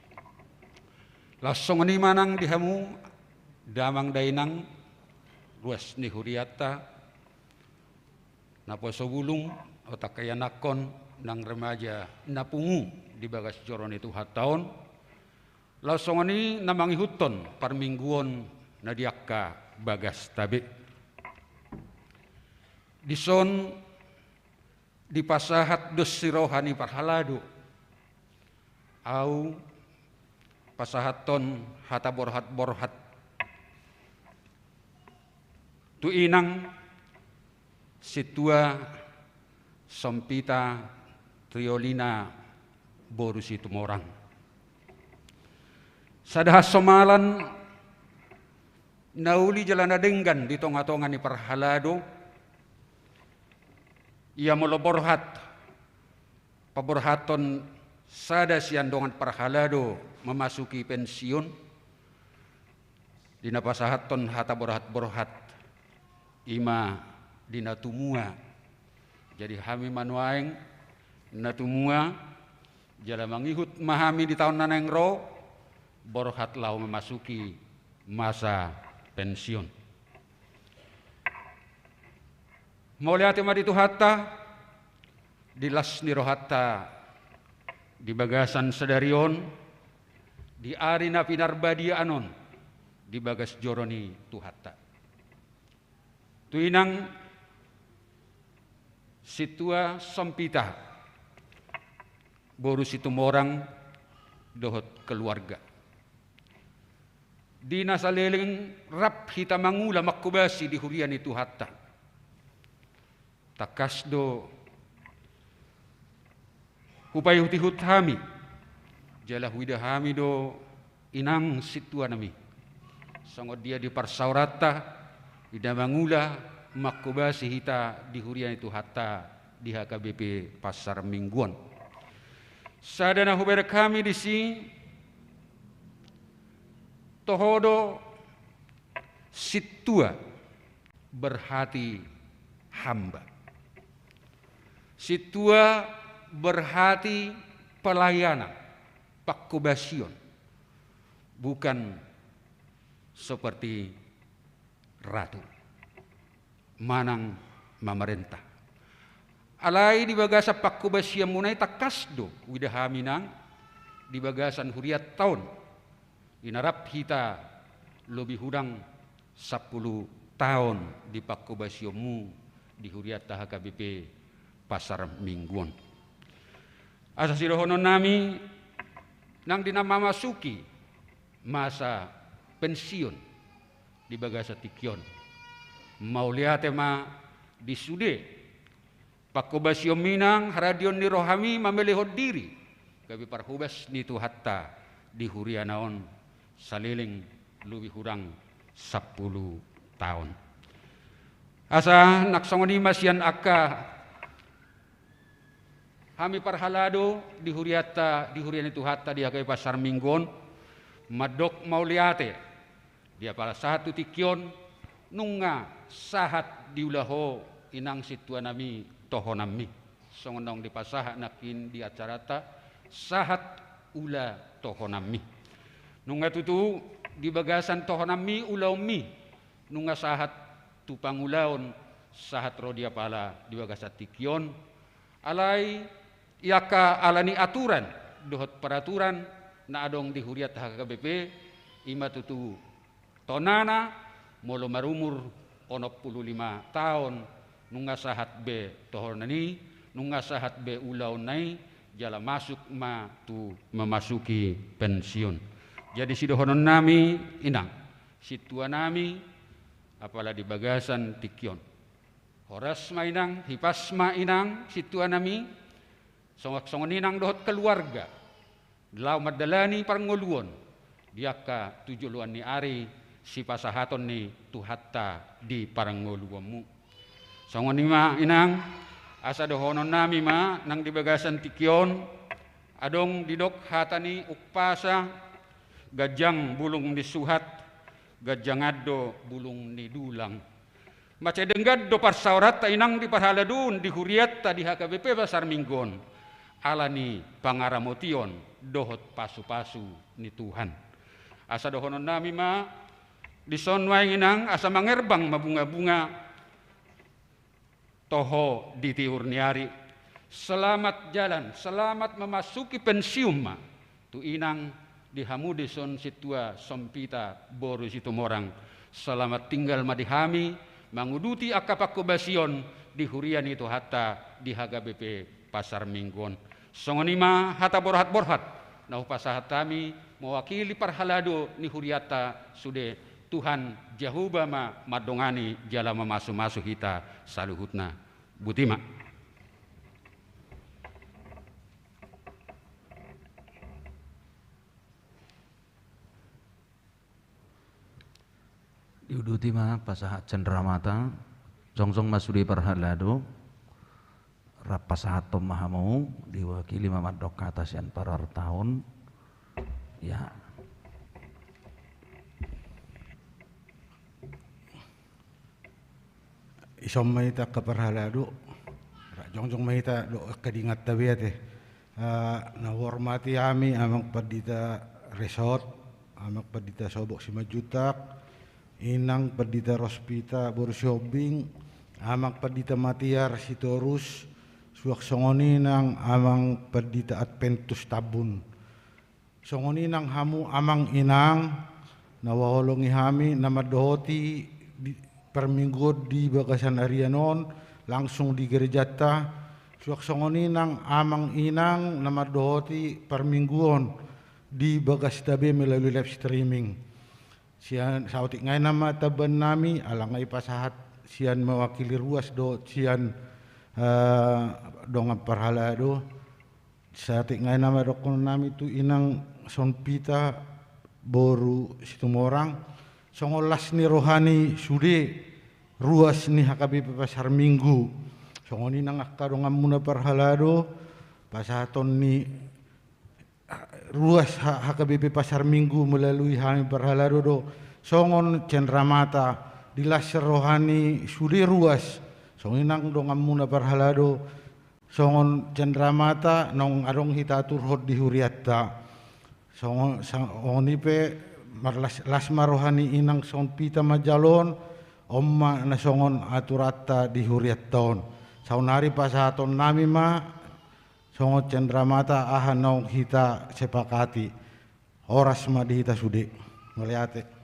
Laos songon i ma nang di hamu, damang dainang, ruas ni hurianta, naposo bulung, otak ianakhon, nang remaja na pungu di bagas joro ni Tuhanta on, laos songon i na mangihuthon parmingguon na di angka bagasta be. Dison dipasahat dos ni roha ni parhalado. Ahu pasahathon hata borhat-borhat tu inang sintua Sompita Triolina boru Situmorang. Sada hasomalan na uli jala na denggan di tonga-tonga ni parhalado, ia molo borhat, paborhathon sada sian dongan parhalado memasuki pensiun, di na pasahathon hata borhat-borhat, i ma di na tumua. Jadi hami ma nuaeng na tumua, jala mangihut ma hami di taon na naeng ro, borhat laho memasuki masa pensiun. Mauliate ma di Tuhanta, di las ni rohanta, di bagasan sadari on, di ari na pinarbadiaan on, di bagas joro ni Tuhanta. Tu inang sintua Sompita boru Situmorang dohot keluarga. Di na saleleng rap hita mangula manghobasi di huria ni Tuhanta. Tangkas do hupaihut-ihut hami, jala huida hami do inang sintua nami, songon dia di parsaoranta, di na mangula manghobasi hita di huria ni Tuhanta di H K B P Pasar Minggu on. Sada na huberek hami disi, toho do Sintua berhati hamba. Sintua berhati pelayanan, pangkobasion. Bukan seperti ratu manang mamarenta. Alai di bagasan pangkobasionmuna i tangkas do huida hami nang di bagasan hurianta on. Inarap hita lobi hurang sampulu taon di pangkobasionmu di hurianta H K B P Pasar Minggu on. Asa sidohononnami nang di na mamasuki masa pensiun di bagasan tingki on. Mauliate ma di sude pangkobasionmi nang haradeon ni rohami mamelehon diri gabe parhobas ni Tuhanta di huriana on saleleng lobi hurang sampulu taon. Asa nang songon i ma sian angka hami parhalado di hurianta, di huria ni Tuhanta di H K B P Pasar Minggu on, mandok mauliate. Di apala sahat tu tingki on, nunga sahat diula ho inang sintuanami tohonanmi. Songon naung dipasahat nangkin di acaranta, sahat ula tohonanmi. Nunga tutu di bagasan tohonanmi, ulaonmi, nunga sahat tu pangulaon, sahat ro di apala di bagasan tingki on. Alai i angka ala ni aturan dohot peraturan na adong di hurianta H K B P, i ma tutu tonana molo marumur onom pulu lima taon, nunga sahat be tohonan i, nunga sahat be ulaonna i, jala masuk ma tu memasuki pensiun. Jadi sidohononnami inang, sintuanami, apala di bagasan tingki on. Horas ma inang, hipas ma inang, sintuanami, songon, songon i nang dohot keluarga. Laho mandalani parngoluon di angka tu joloan ni ari sipasahaton ni Tuhanta di parngoluonmu. Songon i ma inang, asa dohononnami ma nang di bagasan tingki on, adong didok hata ni umpasa, ganjang bulung ni suhat, ganjangan do bulung ni dulang. Mansai denggan do parsaoranta inang di parhaladoon di hurianta di H K B P Pasar Minggu on, ala ni pangaramotion dohot pasupasu ni Tuhan. Asa dohononnami ma, dison nuaeng inang, asa mangerbang ma bungabunga toho di tiur ni ari. Selamat jalan, selamat memasuki pensiun ma tu inang di hamu dison sintua Sompita boru Situmorang. Selamat tinggal ma di hami, manguduti angka pangkobasion di huria ni Tuhanta di H K B P Pasar Minggu on. Songon i ma hata borhat-borhat na hupasahat hami mewakili parhalado ni hurianta sude. Tuhan Jahowa ma mandongani jala mamasu-masu hita saluhutna. Boti ma. Diuduti ma pasahat cenderamata, jongjong ma sude parhalado, rap pasahathon ma hamu, diwakili ma mandok hata sian parartaon. Ya. Ison ma hita angka parhalado, rap jongjong ma hita dohot angka dinganta be ate. Ah, na huhormati hami Amang Pandita Resot, Amang Pandita Sobok Simanjuntak, Inang Pandita Rospita boru Sihombing, Amang Pandita Matiar Sitorus, suang songon i nang Amang Pandita Adventus Tambun. Songon i nang hamu amang inang, na huhaholongi hami, na mandohoti di, parmingguon di bagasan arian on, langsung di gerejanta, suang songon i nang amang inang, na mandohoti parmingguon di bagasta be melalui live streaming. Sian, saotik nai nama tambaannami, ala nunga pasahat sian mewakili ruas dohot sian, eh, dongan parhalado. Saotik nai nama dohononnami tu Inang Sompita boru Situmorang, songon las ni roha ni sude ruas ni H K B P Pasar Minggu. Songon i nang angka donganmuna parhalado, pasahaton ni ruas H-, H K B P Pasar Minggu melalui hami parhalado do, songon cendramata di las ni roha ni sude ruas, songon i nang donganmuna parhalado, songon cendramata naung adong hita aturhon di hurianta. Songon, songon i pe marlas, las ma roha ni inang songon pita manjalo on, on ma na songon aturanta di hurianta on. Saonari pasahatonnami ma songon cendramata aha naung hita sepakati. Horas ma di hita sude. Mauliate.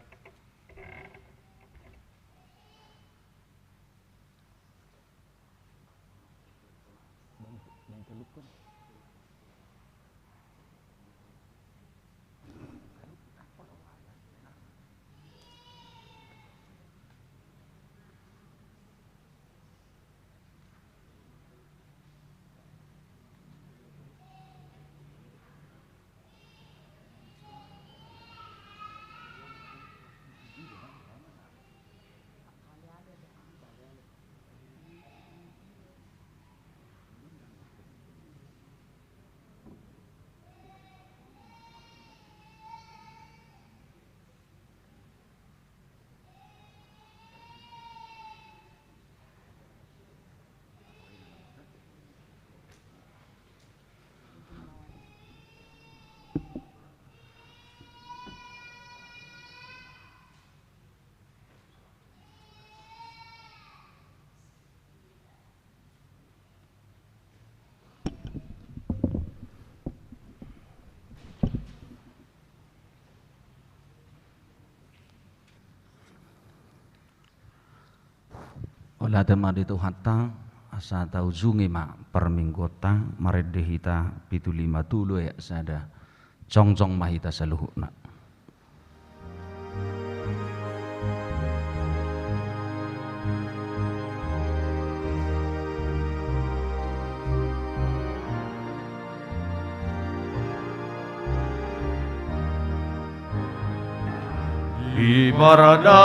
Mauliate ma di Tuhanta, asa taujungi ma parmingguonta, marende hita pitu lima tolu ayat sada. Jongjong ma hita saluhutna. Di pardalanan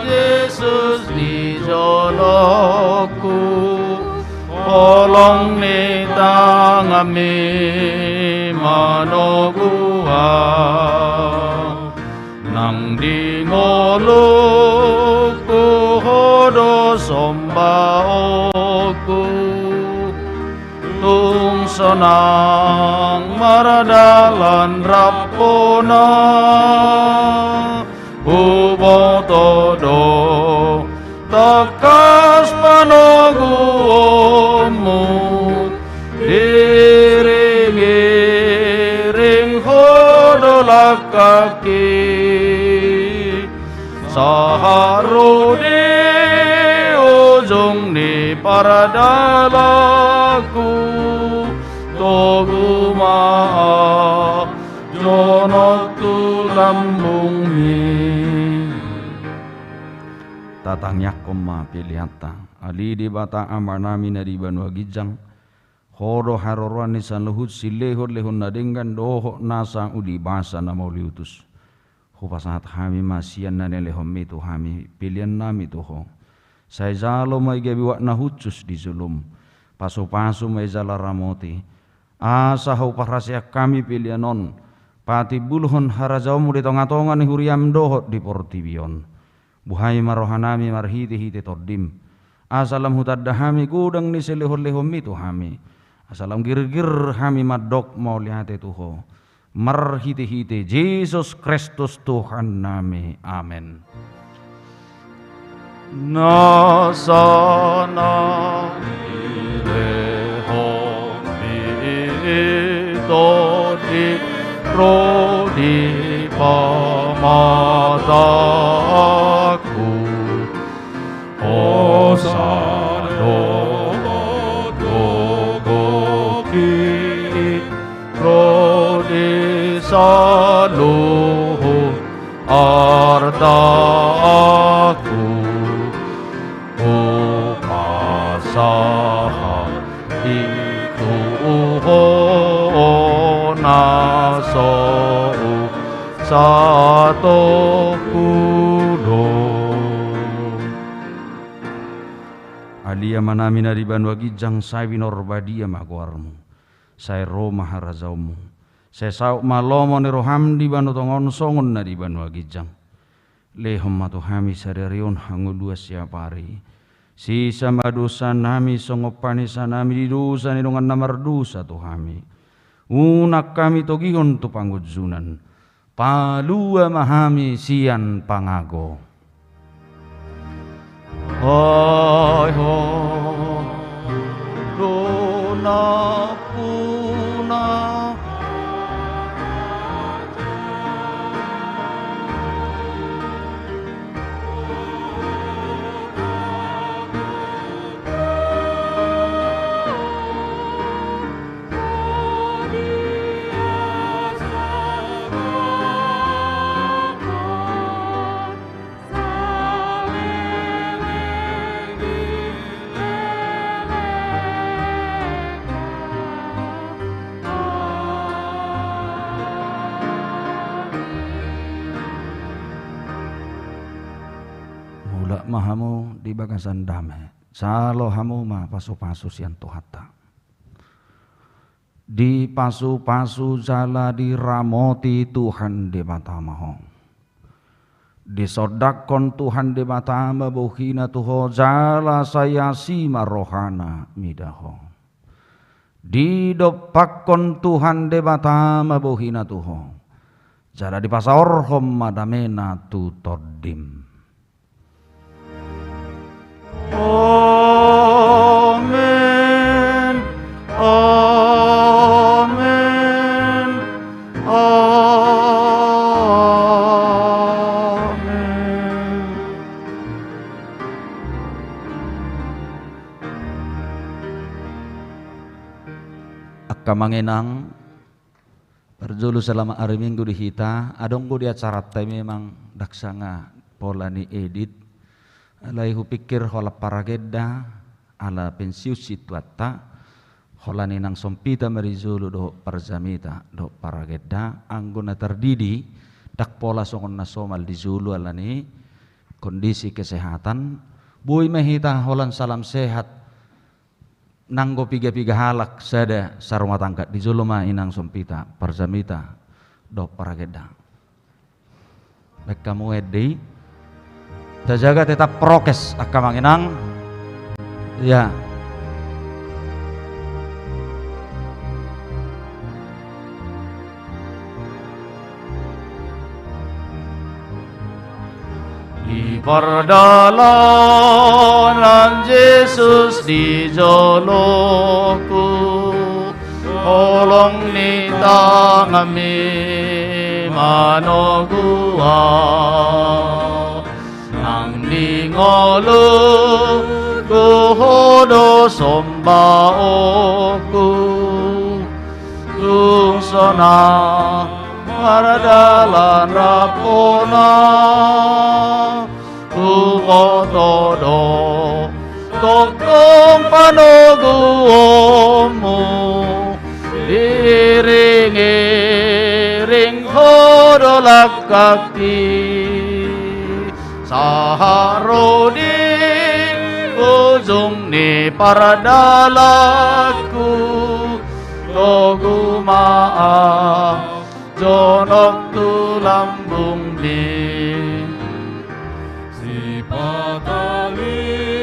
Jesus di jolongku, holong ni tanganmi manogu ahu. Nang di ngolungku ho do sombaonku, tung sonang mardalan rap hona, huboto do tangkas panoguonmu, diiringiring ho do langkangki, sahat ro di ujung ni pardalanku, togu ma jonok tu lambungmi. Tatangianghon ma peleanta. Ale Debata Amanami na di banua ginjang, Ho do haroroan ni saluhut silehonlehon na denggan dohot nasa uli basa na mauliutus. Hupasahat hami ma sian na nilehonmi tu hami peleannami tu Ho. Sai jalo ma i gabe uap na hushus di jolom. Pasupasu ma i jala ramoti. Asa Ho parhaseang hami pelean on patimbulhon harajaonmu di tongatonga ni huriam dohot di portibi on. Buhai ma rohanami marhitehite Tondim, asa lam hutanda hami godang ni silehonlehonmi tu hami, asa lam girgir hami mandok mauliate tu Ho, marhitehite Jesus Kristus Tuhannami. Amen. Nasa na nilehonmi i Tondi ro di pamatangku, hosa dohot gogohi i ro di saluhut artaku. Hupasahat i tu Ho na so hu satoku do. Ale Amanami na di banua ginjang, sai pinarbadia ma goarmu. Sai ro ma harajaonmu. Sai saut ma lomo ni roham di banua tonga on songon na di banua ginjang. Lehon ma tu hami sadari on hangoluan siapari. Sesa ma dosanami songon panesanami di dosa ni dongan na mardosa tu hami. Unang hami togihon tu pangunjunan. Palua ma hami sian pangago. Ai ho, do nampuna. Mulak ma hamu di bagasan dame. Jalo hamu ma pasupasu sian Tuhanta. Dipasupasu jala diramoti Tuhan Debata ma ho. Disondangkon Tuhan Debata ma bohina tu ho jala sai asi ma rohana mida ho. Didompakkon Tuhan Debata ma bohina tu ho jala dipasaorhon ma damena tu tondim. Amen. Amen. Amen. Angka amang inang, parjolo selamat hari Minggu di hita, adong do di acaranta i memang ndang sanga pola ni edit. Alai hupikir holan paragenda, ala pensiun situatta, holan inang Sompita ma di jolo dohot parjamita dohot paragenda, anggo na tardidi, ndang pola songon na somal di jolo alani kondisi kesehatan, boi ma hita holan salam sehat, nanggo piga-piga halak sada sarumah tangga, di jolo ma inang Sompita, parjamita dohot paragenda. Baen hamu ende i. Tajaga tetap prokes, angka amang inang. Ya. Di pardalanan Jesus di joloku, holong ni tanganmi manogu ahu. Nang di ngolungku ho do sombaonku. Tung so na mardalan rap hona, huboto do tongtong panoguonmu. Diiring-iring ho do langkangki sahat ro di ujung ni pardalanku. Togu ma ahu jonok tu lambungmi. Sipata ni